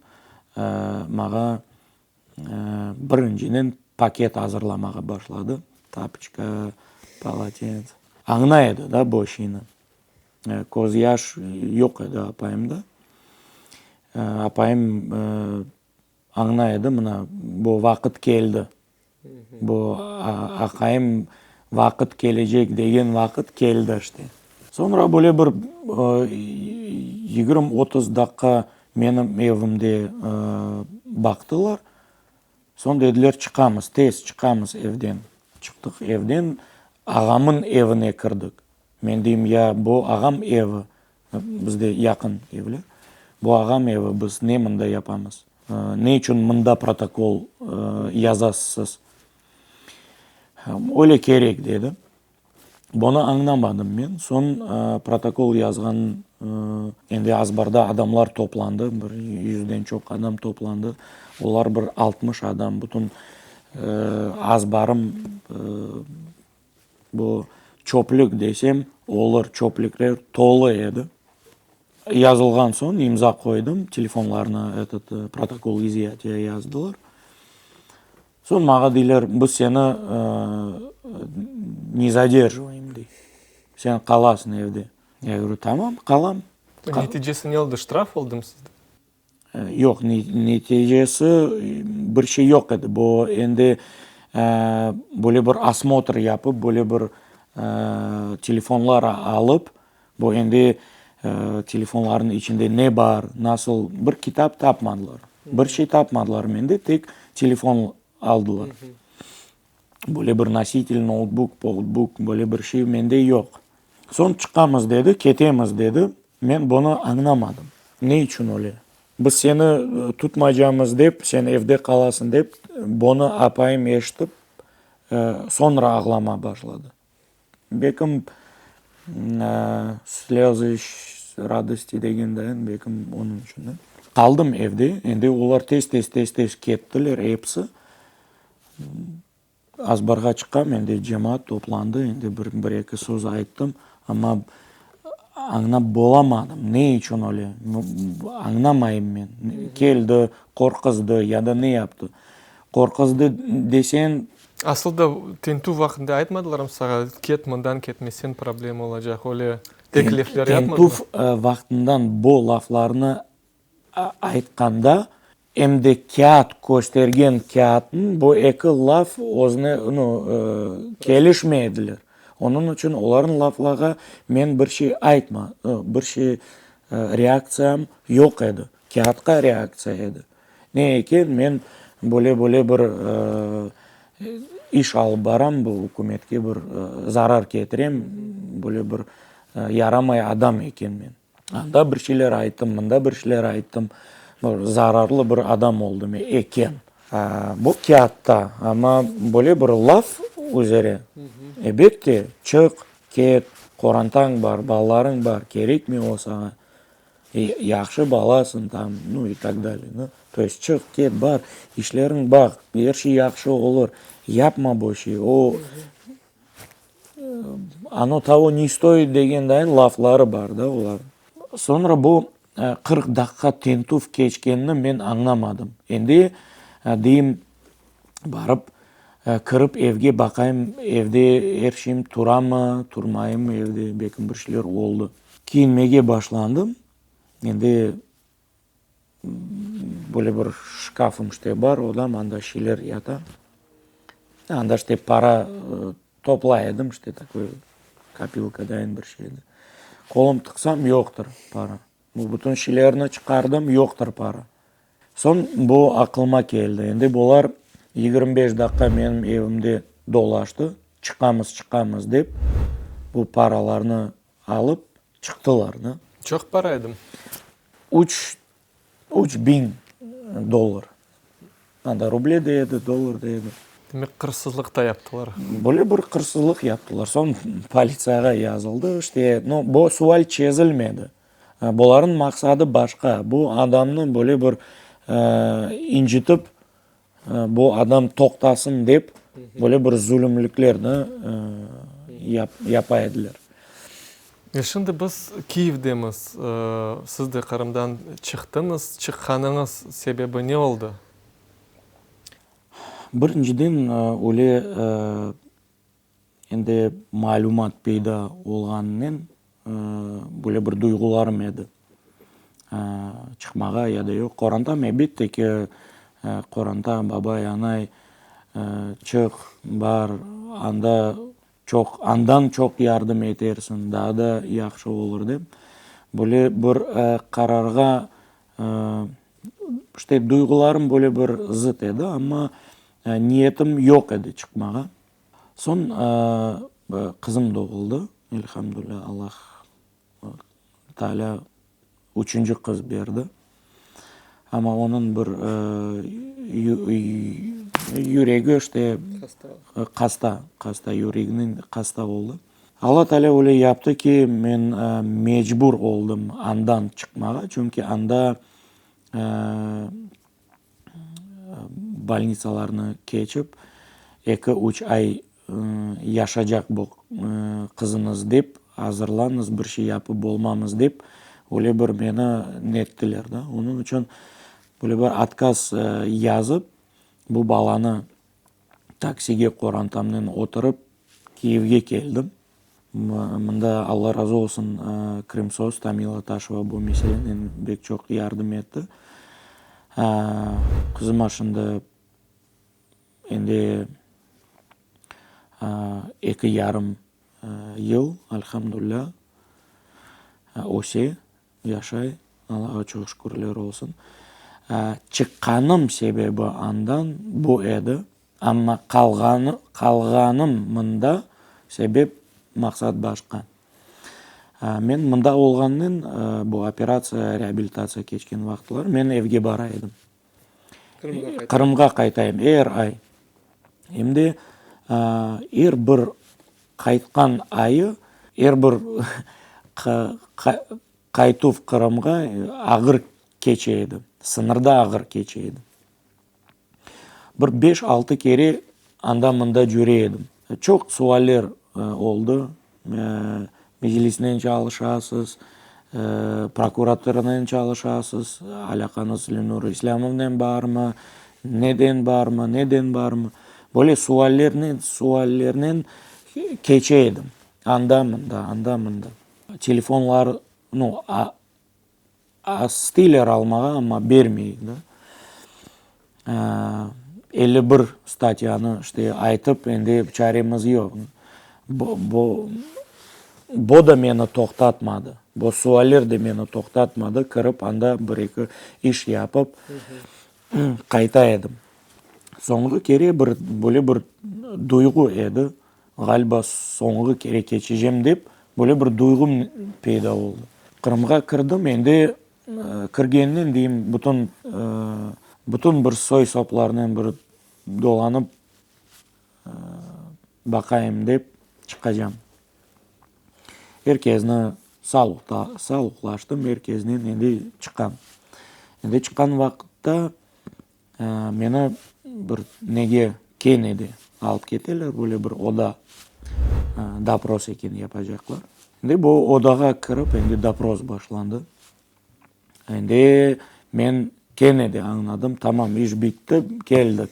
maña Birinciden paket azırlamağa başladı, tapoçka, polotentse. Añlay edi da bu şeyni. Köz yaş yoq edi apayımda. Apayım añlay edi, mına bu vaqıt keldi. Bu aqayım vaqıt kelecek degen vaqıt keldi işte. Soñra böyle bir 20-30 daqqa menim evimde baqtılar. Soñ dediler, çıqamız, tez çıqamız evden. Çıqtıq evden, ağamın evine kirdik. Men deyim, ya bu ağam evi. Bizde yaqın evler. Bu ağam evi, biz ne mında yapamız? Ne içün mında protokol yazasız? Öyle kerek, dedi. Bunı añlamadım men. Soñ protokol yazğan, endi azbarda adamlar toplandı, bir yüzden çoq adam toplandı. Olar bir 60 adam, bütün azbarım bu çöplük desem olur, çöplükler tolu edi. Yazılğan soñ imza qoydım, telefonlarına etot protokol izyatiya yazdılar. Soñ maña deyler, biz seni ne zaderjivayem, dey, sen qalasıñ evde. Ya govoryu, tamam, qalam. Neticesi ne oldı, ştraf oldımı sizde? Yoq, neticesi bir şey yoq edi. Bu endi böyle bir osmotr yapıp, böyle bir telefonlar alıp, bu endi telefonlarnıñ içinde ne bar, nasıl, bir kitap tapmadılar. Bir şey tapmadılar mende, tek telefon aldılar. Böyle bir nositel, noutbuk, poutbuk, böyle bir şey mende yoq. Soñ çıqamız dedi, ketemiz dedi. Men bunı añlamadım. Ne içün öyle? Biz seni tutmaycamız dep, sen evde qalasıñ dep, bunı apayım eşitip, soñra ağlama başladı. Belkim, slezı radosti degende, belkim onıñ içün. Qaldım evde, endi olar tez-tez, tez-tez kettiler episi. Azbarğa çıqam, endi cemaat toplandı, endi bir, bir-eki söz ayttım, amma añlap bolamadım, ne içün öyle, añlamayım men. Keldi, qorquzdı ya da ne yaptı? Qorquzdı deseñ. Asıl da tintüv vaqtında aytmadılarmı saña, ket mından, ketmesen problema olacaq, öyle teklifler yapmadılar? Tintüv vaqtından bu laflarnı aytqanda, em de kâğıt köstergen kâğıtnıñ bu eki laf özüne, nu, kelişmey ediler. Onıñ içün olarnıñ laflarğa men bir şey aytma, bir şey reaktsiyam yoq edi. Kâğıtqa reaktsiya edi. Ne eken, men böyle-böyle bir iş alıp baram, bu ükümetke bir zarar ketirem, böyle bir yaramay adam ekenmen. Anda bir şeyler ayttım, mında bir şeyler ayttım, bir zararlı bir adam oldım eken. Bu kâğıtta, amma böyle bir laf üzere, elbette, çıq, ket, qorantañ bar, balalarıñ bar, kerekmey o saña. Yahşı balasıñ tam, nu i tak dalее, nu, to est çıq, ket, bar, işleriñ baq, er şey yahşı olur, yapma bu şey, o, ono togo ne stoit degen dayın lafları bar da olarnıñ. Soñra bu 40 daqqa tintüv keçkenini men añlamadım. Endi deyim, barıp, kirip evge baqayım, evde er şeyim turamı, turmayımı evde, belki bir şeyler oldı. Kiyinmege başlandım. Endi böyle bir şkafım işte bar, odam, anda şeyler yata. Anda işte para toplay edim, işte takoy kopilka dayın bir şey edi. Qolum tıqsam, yoqtır para. Bu bütün şeylerni çıqardım, yoqtır para. Soñ bu aqlıma keldi. Endi bular 25 daqqa menim evimde dolaştı, çıqamız, çıqamız dep, bu paralarnı alıp çıqtılar da. Çoq para edi? Üç, 3000 dollar. Anda ruble de edi, dollar da edi. Demek, qırsızlıq da yaptılar. Böyle bir qırsızlıq yaptılar. Soñ politsiyağa yazıldı. İşte, no, bu sual çezilmedi. Bularnıñ maqsadı başqa. Bu adamnı böyle bir incitip, bu adam toqtasın dep, böyle bir zulümliklerni yapa ediler. E şimdi biz Kiyevdemiz. Siz de Qırımdan çıqtıñız. Çıqqanıñız sebebi ne oldı? Birinciden, öyle Endi malümat peyda olğanınen böyle bir duyğularım edi, çıqmağa ya da yoq. Qorantam, elbette ki, qoranta, babay, anay, çıq, bar, anda çoq, andan çoq yardım etersiñ, daa da yahşı olur dep, böyle bir qararğa, işte, duyğularım böyle bir zıt edi, amma niyetim yoq edi çıqmağa. Soñ qızım doğuldı, elhamdülilâ, Allah. Taalâ üçünci qız berdi. Amma onıñ bir yüregi işte hasta, hasta yüreginiñ hasta oldı. Alla Taalâ öyle yaptı ki, men mecbur oldım andan çıqmağa, çünki anda bolnitsalarnı keçip, eki, üç ay yaşacaq bu qızıñız dep, azırlanıñız, bir şey yapıp olmamız dep, öyle bir meni nettiler da. Onıñ içün böyle bir otkaz yazıp, bu balanı taksige qorantamnen oturıp, Kiyevge keldim. Mında Alla razı olsun, Krımsos, Tamila Taşeva bu meselenen bek çoq yardım etti. Qızıma şimdi endi eki yarım yıl, alhamdulilâ, öse, yaşay, Allağa çoq şükürler olsun. Çıqqanım sebebi andan bu edi. Amma qalğanı, qalğanım mında sebep, maqsat başqa. Men mında olğanınen, bu operatsiya, reabilitatsiya keçken vaqıtları men evge bara edim. Qırımğa qaytayım er ay. Em de er bir qaytqan ayı, er bir qaytuv Qırımğa ağır keçe edi, sıñırda ağır keçe edi. Bir beş-altı kere anda-mında cüre edim. Çoq sualler oldı, Meclisnen çalışasız, prokuraturnen çalışasız, alâqañız Lenur İslâmovnen barmı, neden barmı, neden barmı? Böyle suallernen, suallernen keçe edim, anda-mında, anda-mında. Telefonlar, nu, İsteyler almağa, amma bermey da. 51 statyanı işte aytıp, endi çaremiz yoq. Bu, bu, bu da meni toqtatmadı. Bu sualler de meni toqtatmadı. Kirip anda bir-eki iş yapıp qayta edim. Soñki kere bir böyle bir duyğu edi. Ğaliba soñğı kere keçecem dep, böyle bir duyğum peyda oldı. Qırımğa kirdim, endi kirgeninen deyim, bütün, bütün bir soy-soplarnen bir dolanıp baqayım dep çıqacam. Er kezni sağlıqlaştım, er keznen endi çıqam. Endi çıqqan vaqıtta Meni bir nege kene de alıp keteler, böyle bir oda, dopros eken yapacaqlar. Endi bu odağa kirip, endi dopros başlandı. Endi men kene de añladım, tamam, iş bitti, keldik.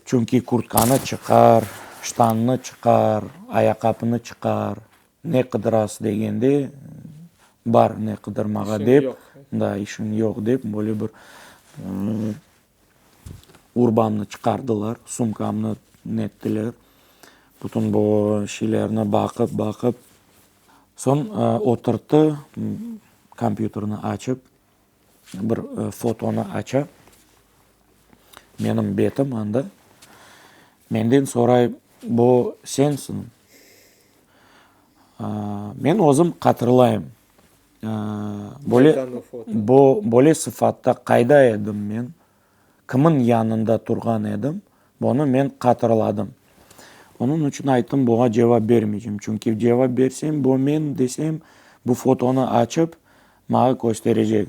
Çünki kurtkanı çıqar, ştannı çıqar, ayaqqapını çıqar. Ne qıdırasız degende, bar ne qıdırmağa dep, da, işiñ yoq dep, böyle bir urbamnı çıqardılar, sumkamnı nettiler. Bütün bu şeylerni baqıp, baqıp, soñ oturttı, kompyuterni açıp, bir fotonı aça, menim betim anda. Menden soray, bu sensiñ? Men özüm hatırlayım, böyle, böyle sıfatta qayda edim men, kimin yanında turğan edim, bunı men hatırladım. Onıñ içün ayttım, buña cevap bermeycem, çünki cevap bersem, bu men desem, bu fotonı açıp, maña kösterecek,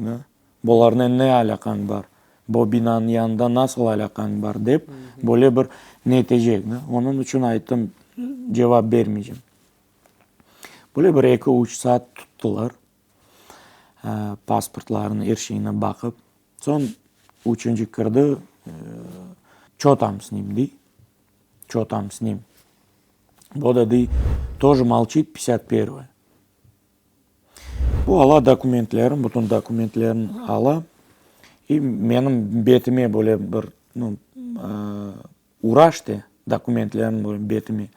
Bularnen ne alâqañ bar? Bu binanıñ yanında nasıl alâqañ bar? dep, böyle bir netecek. Onıñ içün ayttım, cevap bermeycem. Böyle bir eki-üç saat tuttılar, pasportlarını, er şeyini baqıp. Soñ üçünci kirdi, Ço tam s nim, dey. Ço tam s nim. Bu da dey, Toje molçit, pyesât pervoye. Bu ala dokumentlerin, bütün dokumentlerin ala i menim betime böyle bir, nu, ura işte dokumentlerin böyle betime.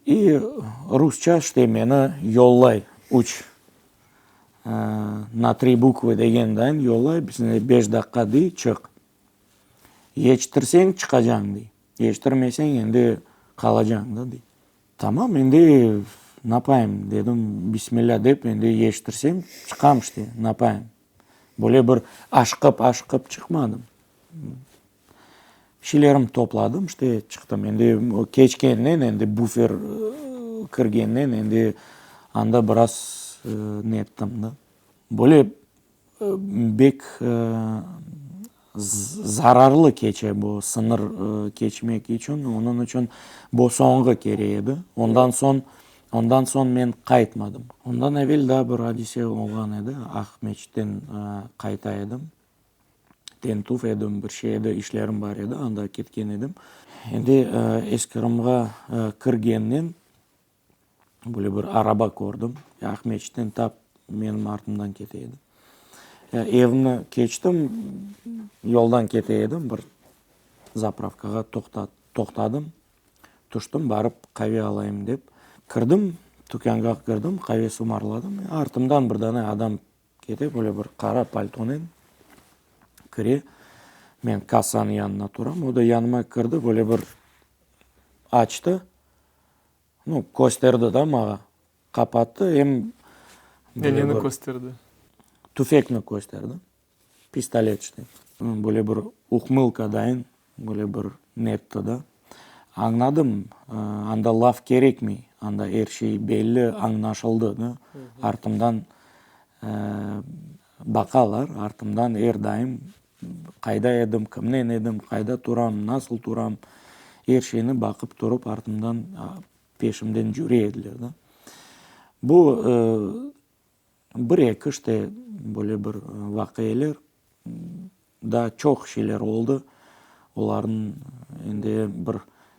I rusça işte meni yollay üç, na tri bukvı degen dayın yollay, bizni beş daqqa dey, çıq. Yetiştirseñ çıqacañ dey, yetiştirmeseñ endi qalacañ da dey. Tamam, endi. Napayım, dedim, bismillâ dep, endi yeştirsem, çıqam işte, napayım. Böyle bir aşıqıp-aşıqıp çıqmadım. Şeylerimni topladım, işte, çıqtım. Endi keçkennen, endi bufer kirgennen, endi anda biraz nettim da. Böyle bek zararlı keçe bu sıñır keçmek içün, onıñ içün bu soñğı kere edi. Ondan soñ, ondan soñ men qaytmadım. Ondan evel daa bir adise olğan edi, Aqmeçitten qayta edim. Tentüv edim, bir şey edi, işlerim bar edi, anda ketken edim. Endi Eski-Qırımğa kirgennen Böyle bir araba kördim. Aqmeçitten tap menim artımdan kete edi. Evimni keçtim, yoldan kete edim, bir zapravkağa toqtadım, tüştim, barıp qave alayım dep. Kirdim, tükânğa kirdim, qave sımarladım. Artımdan bir dane adam kete, böyle bir qara paltonen kire. Men kassanıñ yanına turam, o da yanıma kirdi, böyle bir açtı. Nu, kösterdi da mağa. Qapattı, em böyle Neni kösterdi? Tüfekni kösterdi. Pistolet işte. Böyle bir uhmılka dayın, böyle bir netti da. Añladım, anda laf kerekmey, anda er şey belli, añlaşıldı da. Artımdan baqalar, artımdan er daim Qayda edim, kimnen edim, qayda turam, nasıl turam, er şeyni baqıp turıp artımdan, peşimden cüre ediler da. Bu bir-eki işte böyle bir vaqiyeler, daa çoq şeyler oldı. Olarnıñ endi bir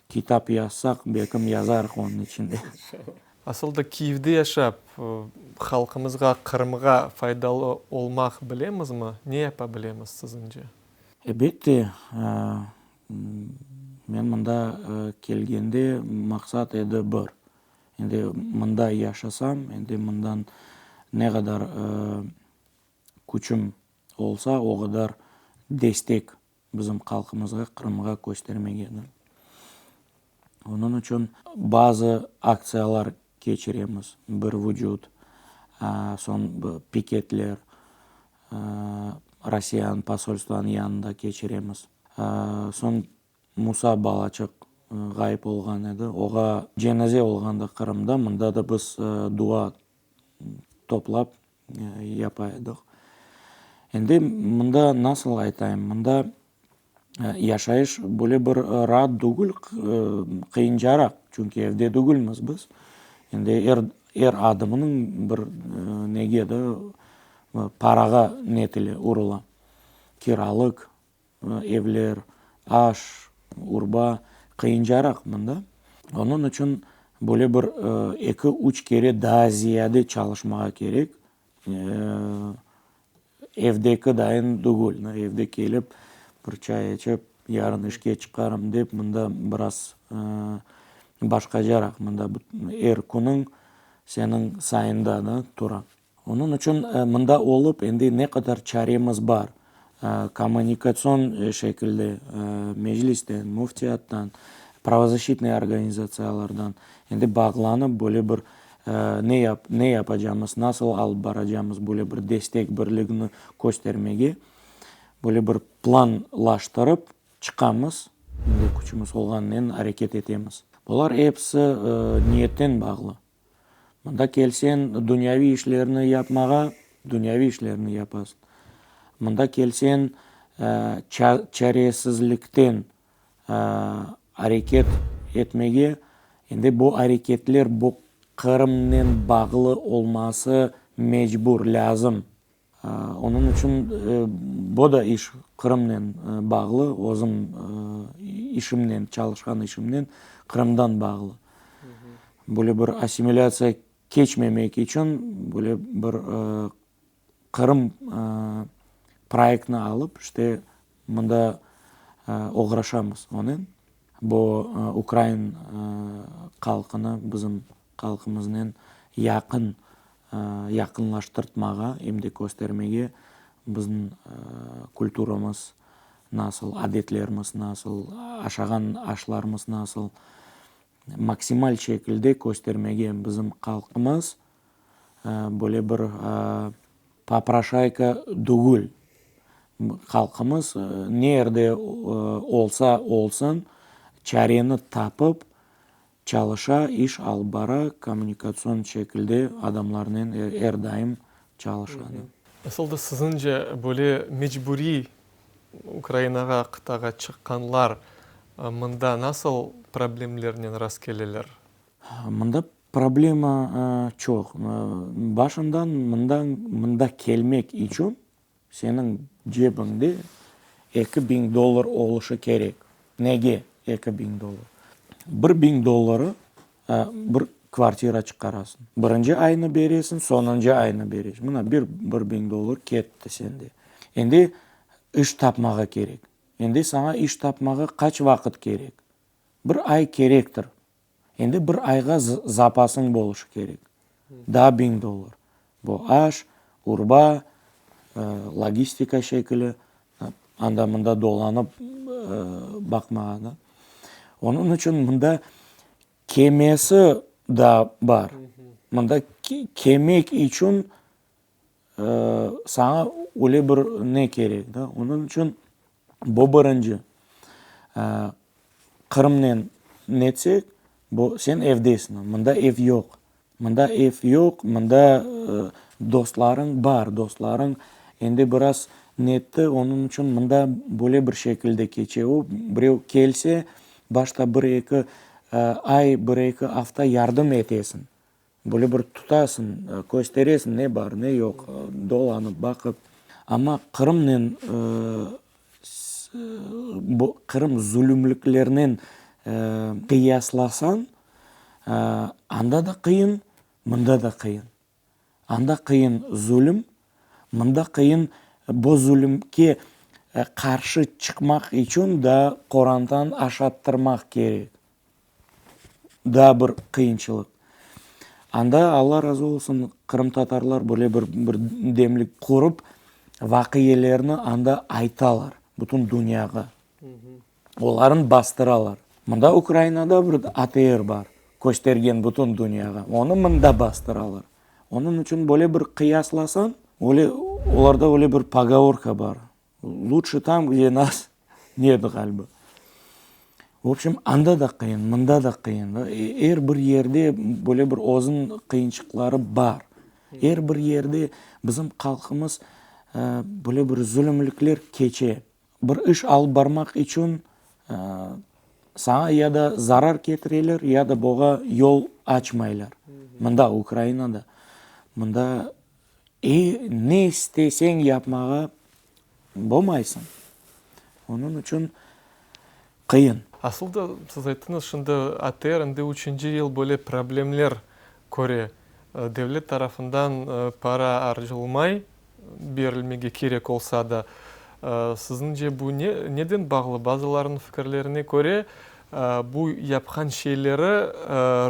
kitap yazsaq, belkim yazarıq onıñ içinde. Asıl da Kiyevde yaşap, halqımızğa, Qırımğa faydalı olmaq bilemizmi? Ne yapa bilemiz siziñce? Elbette, men mında kelgende maqsat edi bir, endi mında yaşasam, endi mından ne qadar küçüm olsa, o qadar destek bizim halqımızğa, Qırımğa köstermege. Onıñ içün bazı aktsiyalar keçiremiz, Bir vucut, soñ piketler, Rossiyanıñ posolstvanıñ yanında keçiremiz. Soñ Musa balaçıq ğayıp olğan edi, oğa cenaze olğanda Qırımda, mında da biz dua toplap yapa edik. Endi mında nasıl aytayım, mında yaşayış böyle bir raat degil, qıyıncaraq, çünki evde degilmiz biz. Endi er, er adımınıñ bir nege de, parağa netile, urula. Kiralıq, Evler, aş, urba qıyıncaraq mında. Onıñ içün böyle bir eki, üç kere daa ziyade çalışmağa kerek. Evdeki dayın tügül. Evde kelip, bir çay içip, yarın işke çıqarım dep, mında biraz başqacaraq. Mında er künüñ seniñ sayında da tura. Onıñ içün mında olıp, endi ne qadar çaremiz bar, kommunikatsion şekilde Meclisten, Müftiyattan, pravozashitnıy organizatsiyalardan endi bağlanıp, böyle bir ne yap, ne yapacamız, nasıl alıp baracamız, böyle bir destek, birligini köstermege, böyle bir planlaştırıp çıqamız, endi küçümiz olğanınen areket etemiz. Bular episi niyetten bağlı. Mında kelseñ, dünyaviy işlerni yapmağa, dünyaviy işlerni yapasıñ. Mında kelseñ, çaresizlikten areket etmege, endi bu areketler bu Qırımnen bağlı olması mecbur, lâzım. Onıñ içün bu da iş Qırımnen bağlı, özüm işimnen, çalışqan işimnen Qırımdan bağlı. Böyle bir assimilâtsiya keçmemek içün böyle bir Qırım proyektini alıp, işte, mında oğraşamız onen. Bu ukrain halqını bizim halqımıznen yaqın yaqınlaştırtmağa, em de köstermege bizim kulturamız nasıl, adetlerimiz nasıl, aşağan aşlarımız nasıl. maksimal şekilde köstermege bizim halqımız böyle bir poproşayka dügül. Halqımız ne yerde olsa olsun, çareni tapıp çalışa, iş alıp bara, kommunikatsion şekilde adamlarnen er daim çalışa. Asıl da siziñce böyle mecburiy Ukrainağa, qıtağa çıqqanlar mında nasıl problemlernen rastkeleler? Mında problema çoq. Başından mından mında kelmek içün seniñ cebiñde 2000 dollar oluşı kerek. Nege 2000 dollar? 1000 dolları bir kvartira çıqarasıñ. Birinci aynı beresiñ, soñuncu aynı beresiñ. Mına bir 1000 dollar ketti sende. Endi iş tapmağa kerek. Endi saña iş tapmağa qaç vaqıt kerek? Bir ay kerektir. Endi bir ayğa zapasıñ bolışı kerek. Daa 1000 dollar. Bu aş, urba, logistika şekili, anda-mında dolanıp baqmağa da. Onıñ içün mında kemesi da bar. Mında kemek içün saña öyle bir ne kerek da. Onıñ içün bu birinci. Qırımnen netsek, bu sen evdesiñ, mında ev yoq. Mında ev yoq, mında dostlarıñ bar, dostlarıñ endi biraz netti, onıñ içün mında böyle bir şekilde keçe. O, birev kelse, başta bir-eki ay, bir-eki afta yardım etesiñ. Böyle bir tutasıñ, kösteresiñ ne bar, ne yoq, dolanıp, baqıp. Amma Qırımnen, bu Qırım zulümliklerinen qıyaslasañ, anda da qıyın, mında da qıyın. Anda qıyın zulüm, mında qıyın bu zulümge qarşı çıqmaq içün da qorantanı aşattırmaq kerek. Daa bir qıyınçılıq. Anda, Alla razı olsun, qırımtatarlar böyle bir birdemlik qurıp, vaqiyelerni anda aytalar bütün dünyağa. Olarnı bastıralar. Mında Ukrainada bir ATR bar, köstergen bütün dünyağa. Onı mında bastıralar. Onıñ içün böyle bir qıyaslasañ, öyle olarda öyle bir pogovorka bar, Luçşe tam, gde nas net, ğaliba. V obşem, anda da qıyın, mında da qıyın. Er bir yerde böyle bir özüniñ qıyınçıqları bar. Er bir yerde bizim halqımız böyle bir zulümlikler keçe. Bir iş alıp barmaq içün saña ya da zarar ketireler, ya da buğa yol açmaylar. Mında, Ukrainada, mında E, ne isteseñ yapmağa bolmaysıñ. Onıñ içün qıyın. Asıl da, siz ayttıñız, şimdi ATR endi üçünci yıl böyle problemler köre. Devlet tarafından para arcılmay, berilmege kerek olsa da. Siziñce bu ne, neden bağlı? Bazılarınıñ fikirlerine köre, bu yapqan şeyleri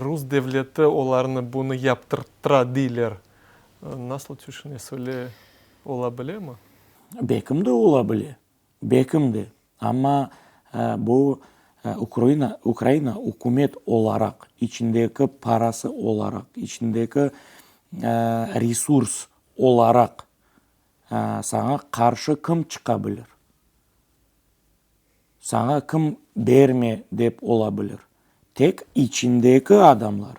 rus devleti olarnı bunı yaptırttıra deyler. Nasıl tüşünesiz, öyle ola bilemi? Belkim de ola bile, belkim de. Amma bu Ukraina, Ukraina ükümet olaraq, içindeki parası olaraq, içindeki resurs olaraq saña qarşı kim çıqa bilir? Saña kim berme dep ola bilir? Tek içindeki adamlar.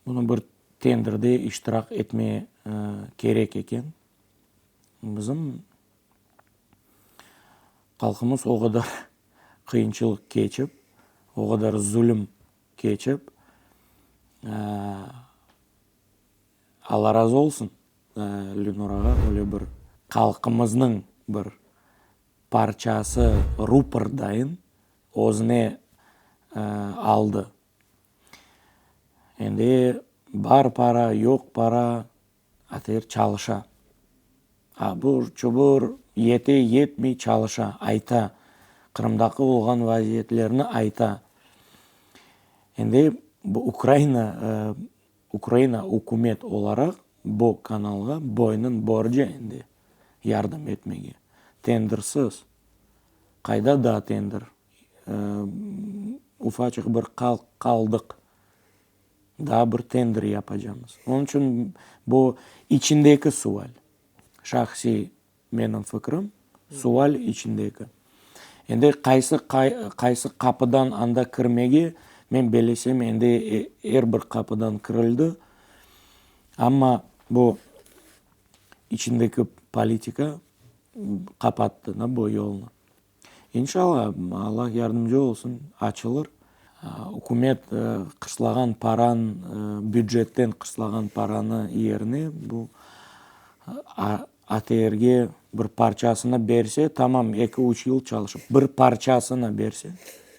Bunı bir tenderde iştirak etme kerek eken. Bizim halqımız o qadar qıyınçılıq keçip, o qadar zulüm keçip, Alla razı olsun Lenurağa öyle bir halqımıznıñ bir parçası rupor dayın özüne aldı. Endi bar para, yoq para, ATR çalışa. Abur-çubur, yete, yetmey çalışa, ayta. Qırımdaki olğan vaziyetlerni ayta. Endi bu Ukraina, Ukraina ükümet olaraq bu kanalğa boynun borcu endi yardım etmege. Tendersiz. Qayda daa tender? Ufaçıq bir qalq qaldıq. Daa bir tender yapacamız. Onıñ içün bu içindeki sual. Şahsiy menim fikrim, sual içindeki. Endi qaysı qaysı qapıdan anda kirmege, men belesem, endi er bir qapıdan kirildi. Amma bu içindeki politika qapattı da bu yolnı. İnşallah, Allah yardımcı olsun, açılır. Ükümet qışlağan paran, bücetten qışlağan paranı yerine bu ATRge bir parçasını berse, tamam, eki-üç yıl çalışıp, bir parçasını berse,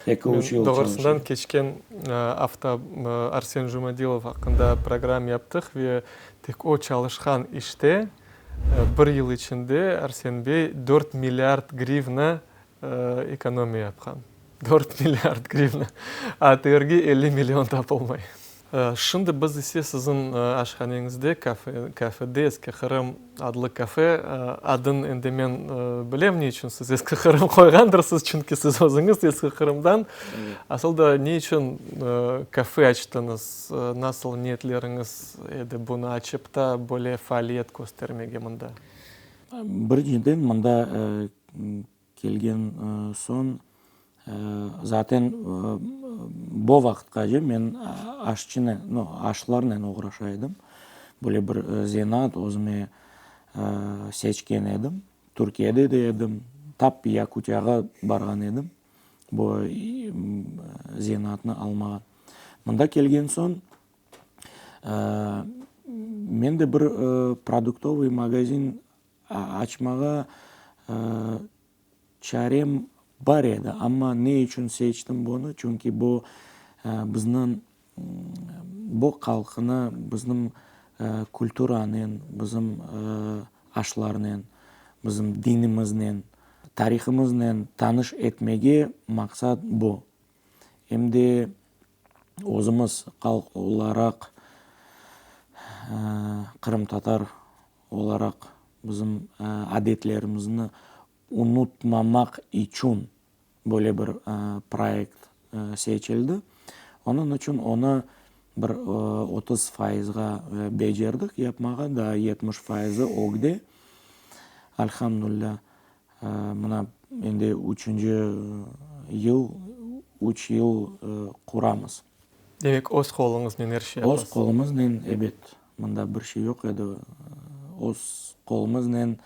eki-üç yıl çalışır. Doğrusından, keçken afta Arsen Jumadilov aqqında program yaptıq ve tek o çalışqan işte Bir yıl içinde Arsen bey dört milliard grivna ekonomiya yapqan. Dört milliard grivna. ATRge 50 million tapılmay. Şimdi biz ise siziñ aşhaneñizde, kafede, Eski Qırım adlı kafe, adın endi men bilem ne içün siz Eski Qırım qoyğandırsız, çünki siz özüñiz Eski Qırımdan. Asıl da ne içün kafe açtıñız, nasıl niyetleriñiz edi bunı açıp ta böyle faaliyet köstermege mında? Birinciden, mında kelgen soñ, zaten bo vaqıtqace men aşçınen, no, aşlarnen oğraşa edim. Böyle bir zenaat özüme seçken edim. Türkiyede de edim, tap Yakutiyağa barğan edim. Bu zenaatnı almağa. Mında kelgen soñ, men de bir produktovıy magazin açmağa çarem bar edi, amma ne içün seçtim bunı, çünki bu bizniñ bu halqını bizim kulturanen, bizim aşlarnen, bizim dinimiznen, tarihımıznen tanış etmege maqsat bu. Em de özümiz halq olaraq, qırımtatar olaraq bizim adetlerimizni unutmamaq içün böyle bir proyekt seçildi. Onıñ içün onı bir 30 fayızğa becerdik yapmağa, daa 70 fayızı ögde. Alhamdulilâ, mına endi üçünci yıl, üç yıl quramız. Demek, öz qoluñıznen er şey yapasız? Öz qolumıznen, ebet. Mında bir şey yoq edi. Öz qolumıznen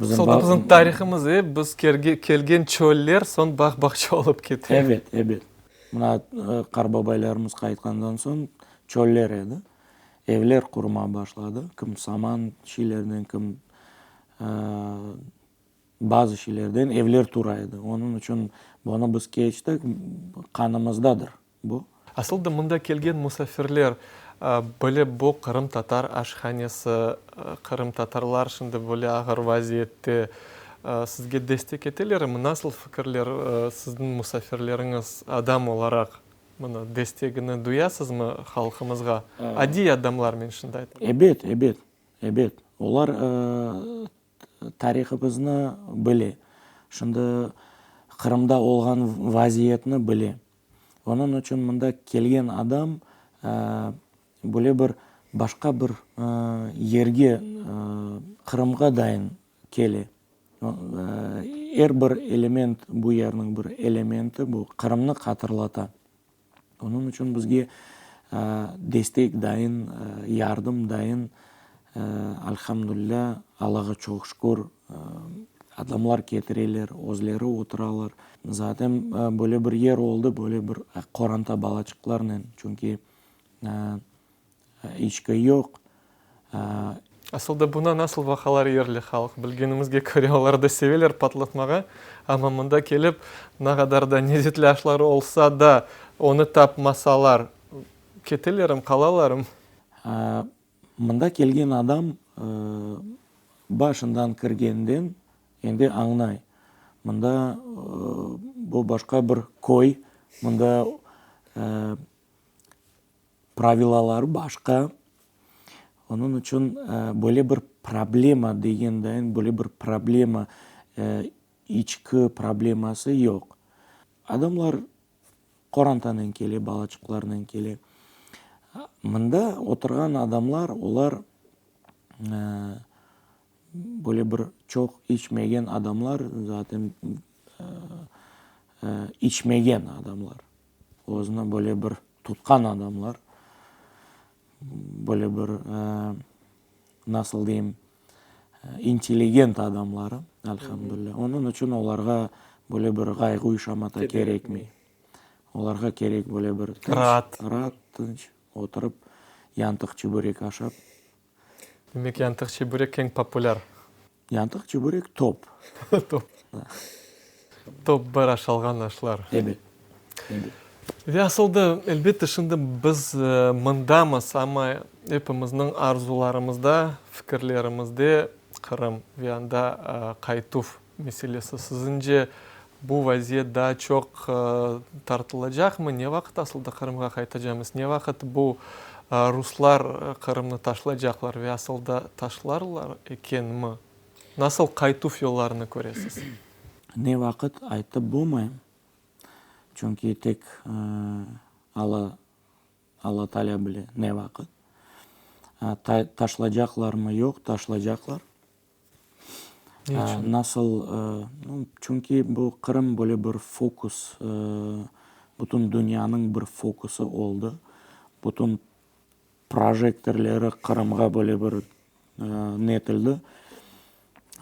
bizim... Soñra bizim tarihımız, e, biz kelgen çöller soñ bağ-bağça olıp kete. Ebet, ebet. Mına qartbabaylarımız qaytqandan soñ çöller edi. Evler qurma başladı. Kim saman şeylerden, kim bazı şeylerden evler tura edi. Onıñ içün bunı biz keçtik, qanımızdadır bu. Asıl da mında kelgen musafirler böyle bu qırımtatar aşhanesi, qırımtatarlar şimdi böyle ağır vaziyette sizge destek etelermi? Nasıl fikirler sizniñ musafirleriñiz adam olaraq mına destegini duyasızmı halqımızğa? Adiy adamlar men şimdi aytam. Ebet, ebet, ebet. Olar tarihımıznı bile. Şimdi Qırımda olğan vaziyetni bile. Onıñ içün mında kelgen adam böyle bir başqa bir yerge, Qırımğa dayın kele. Er bir element, bu yerniñ bir elementi bu Qırımnı hatırlata. Onıñ içün bizge destek dayın, yardım dayın, alhamdulilâ, Allağa çoq şükür, adamlar ketireler, özleri oturalar. Zaten böyle bir yer oldı, böyle bir qoranta balaçıqlarnen, çünki İçki yoq. Asıl da buna nasıl baqalar yerli halq? Bilgenimizge köre, olar da seveler patlatmağa, amma mında kelip, ne qadar da lezetli aşları olsa da, onı tapmasalar, ketelermi, qalalarmı? Mında kelgen adam başından kirgenden endi añlay, mında bu başqa bir köy, mında Pravilaları başqa. Onıñ içün böyle bir problema degen dayın, böyle bir problema, içki probleması yoq. Adamlar Qorantanen kele, balaçıqlarnen kele. Mında oturğan adamlar, olar böyle bir çoq içmegen adamlar, zaten içmegen adamlar, özüni böyle bir tutqan adamlar, böyle bir, nasıl deyim, intelligent adamları, elhamdülilâ. Onıñ içün olarğa böyle bir ğayğuy-şamata kerekmey. Olarğa kerek böyle bir tınç, Raat. raat, tınç oturıp, yantıq çibörek aşap. Demek, yantıq çibörek eñ populâr. Yantıq çibörek top. Top. Top bir aşalğan aşlar. Ebet, ebet. Ve asıl da, elbette, şimdi biz mındamız, amma epimizniñ arzularımızda, fikirlerimizde Qırım ve anda qaytuv meselesi. Siziñce, bu vaziyet daa çoq tartılacaqmı? Ne vaqıt asıl da Qırımğa qaytacamız? Ne vaqıt bu ruslar Qırımnı taşlaycaqlar ve asıl da taşlarlar ekenmi? Nasıl qaytuv yollarını köresiz? Ne vaqıt aytıp bolmayım, çünki tek Alla, Alla Taalâ bile ne vaqıt. Taşlacaqlarmı, yoq, taşlacaqlar. Ne içün? Nasıl, çünki bu Qırım böyle bir fokus, bütün dünyanıñ bir fokusı oldı. Bütün projektorları Qırımğa böyle bir netildi.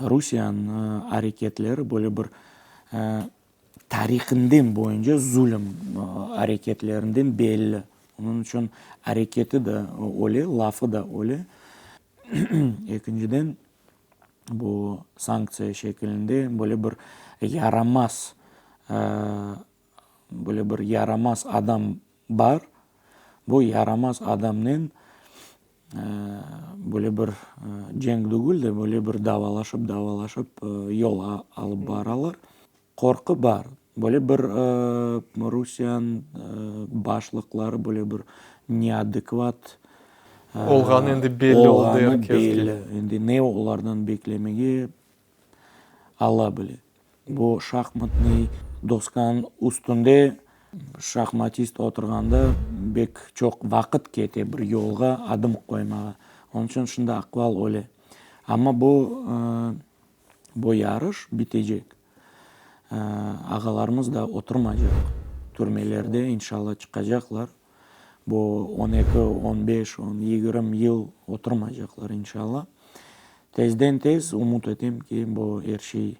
Rusiyeniñ areketleri böyle bir tarihinden boyunca zulüm areketlerinden belli. Onıñ içün areketi de öyle, lafı da öyle. Ekinciden, bu sanktsiya şekilinde böyle bir yaramaz, böyle bir yaramaz adam bar. Bu yaramaz adamnen böyle bir cenk degil de, böyle bir davalaşıp, davalaşıp yol alıp baralar. Qorqu bar. Böyle bir Rusiyanıñ başlıqları böyle bir neadekvat olğanı endi belli oldı er keske. Belli. Endi ne olardan beklemege Alla bile. Bu şahmatnıy doskanıñ üstünde şahmatist oturğanda bek çoq vaqıt kete bir yolğa adım qoymağa. Onıñ içün şimdi aqval öyle. Amma bu Bu yarış bitecek. Ağalarımız da oturmaycaq türmelerde, inşallah çıqacaqlar. Bu on eki, on beş, on yigirmi yıl oturmaycaqlar inşallah. Tezden tez ümüt etem ki, bu er şey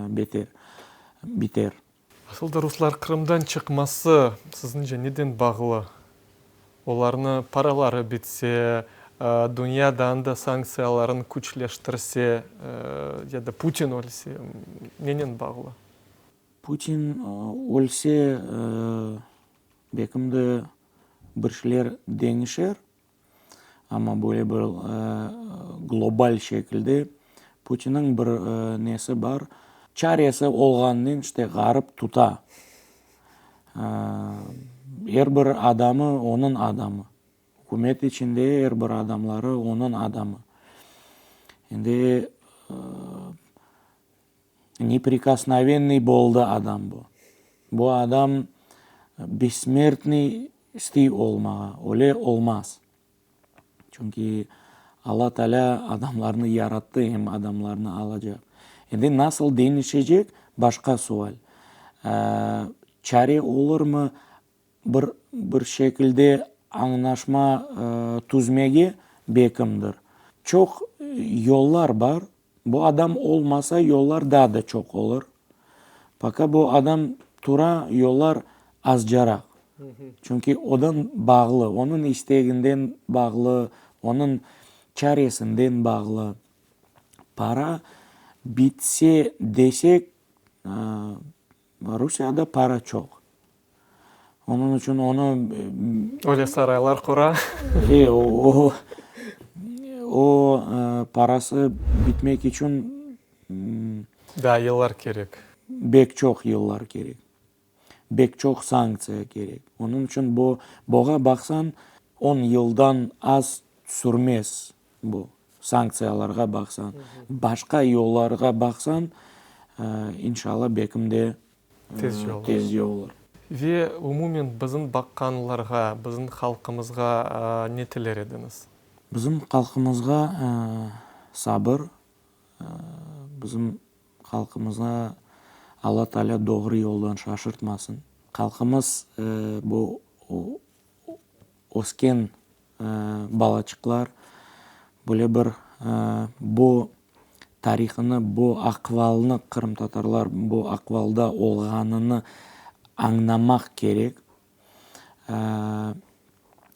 beter, biter. Asıl da ruslar Qırımdan çıqması siziñce neden bağlı? Olarnı paraları bitse, dünya da anda sanktsiyalarını küçleştirse ya da Putin ölse, nenen bağlı? Putin ölse, belkim de bir şeyler deñişer. Amma böyle bir global şekilde Putinniñ bir nesi bar, çaresi olğanınen işte ğarip tuta. Er bir adamı onıñ adamı. Ükümet içinde er bir adamları onıñ adamı. Endi Neprikosnovenniy boldı adam bu. Bu adam bessmertniy istiy olmağa, öyle olmaz. Çünki Alla Taalâ adamlarnı yarattı, em adamlarnı alacaq. Endi nasıl deñişecek, başqa sual. Çare olurmı bir bir şekilde añlaşma tüzmege, bekimdir. Çoq yollar bar, Bu adam olmasa, yollar daa da çoq olur. Поka bu adam tura, yollar azcaraq. Çünki odan bağlı, onıñ isteginden bağlı, onıñ çaresinden bağlı. Para bitse desek, Rusiyada para çoq. Onıñ içün onı... Öyle saraylar qura. E, o, o parası bitmek içün... Daa yıllar kerek. Bek çoq yıllar kerek. Bek çoq sanktsiya kerek. Onıñ içün bu, buğa baqsañ, on yıldan az sürmez bu. Sanktsiyalarğa baqsañ, başqa yollarğa baqsañ, inşallah, belkim de tezce olur. Ve umumen bizim baqqanlarğa, bizim halqımızğa ne tiler ediñiz? Bizim halqımızğa sabır, bizim halqımızğa Alla Taalâ doğru yoldan şaşırtmasın. Halqımız bu ösken balaçıqlar böyle bir bu tarihını, bu aqvalnı, qırımtatarlar bu aqvalda olğanını añlamaq kerek,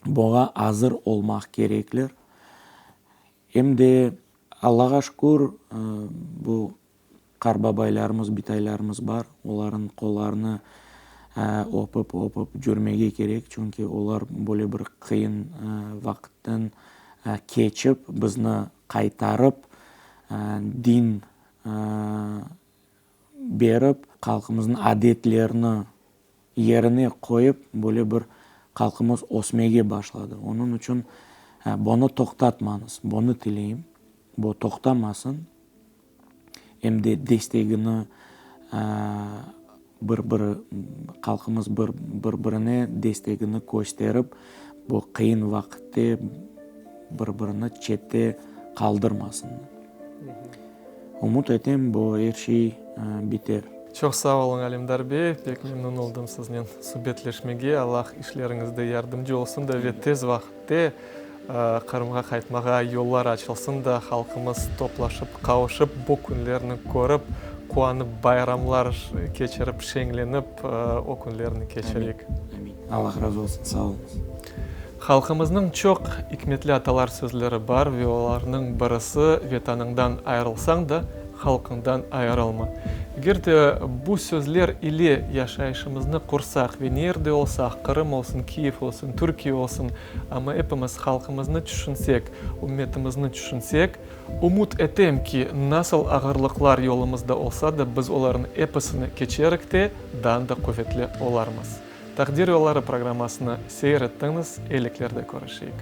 buña azır olmaq kerekler. Em de, Allağa şükür, bu Qartbabaylarımız, bitaylarımız bar, olarnıñ qollarını öpip-öpip cürmege kerek, çünki olar böyle bir qıyın vaqıttan keçip, bizni qaytarıp, din berip, halqımıznıñ adetlerini yerine qoyıp, böyle bir halqımız ösmege başladı. Onıñ içün bunı toqtatmañız, bunı tileyim, bu toqtamasın, em de destegini bir biri, halqımız bir bir-birine destegini kösterip, bu qıyın vaqıtte bir-birini çette qaldırmasın. Ümüt etem, bu er şey biter. Çoq sağ oluñ, Alimdar bey, pek memnun oldım siznen subetleşmege. Allah işleriñizde yardımcı olsun da ve tez vaqıtte Qırımğa qaytmağa yollar açılsın da, halqımız toplaşıp, qavuşıp, bu künlerni körip, quvanıp, bayramlar keçirip, şeñlenip o künlerni keçireyik. Amin. Allah razı olsun, sağ oluñız. Halqımıznıñ çoq ikmetli atalar sözleri bar ve olarnıñ birisi, Vetanıñdan ayırılsañ da, halqıñdan ayırılma. Eger de bu sözler ile yaşayışımıznı qursaq ve ne yerde olsaq, Qırım olsun, Kiyev olsun, Türkiye olsun, amma epimiz halqımıznı tüşünsek, ümmetimizni tüşünsek, ümüt etem ki, nasıl ağırlıqlar yolumızda olsa da, biz olarnı episini keçerik te, daa da quvetli olarmız. Taqdir yolları programmasını seyir ettiñiz, eyliklerde körüşeyik.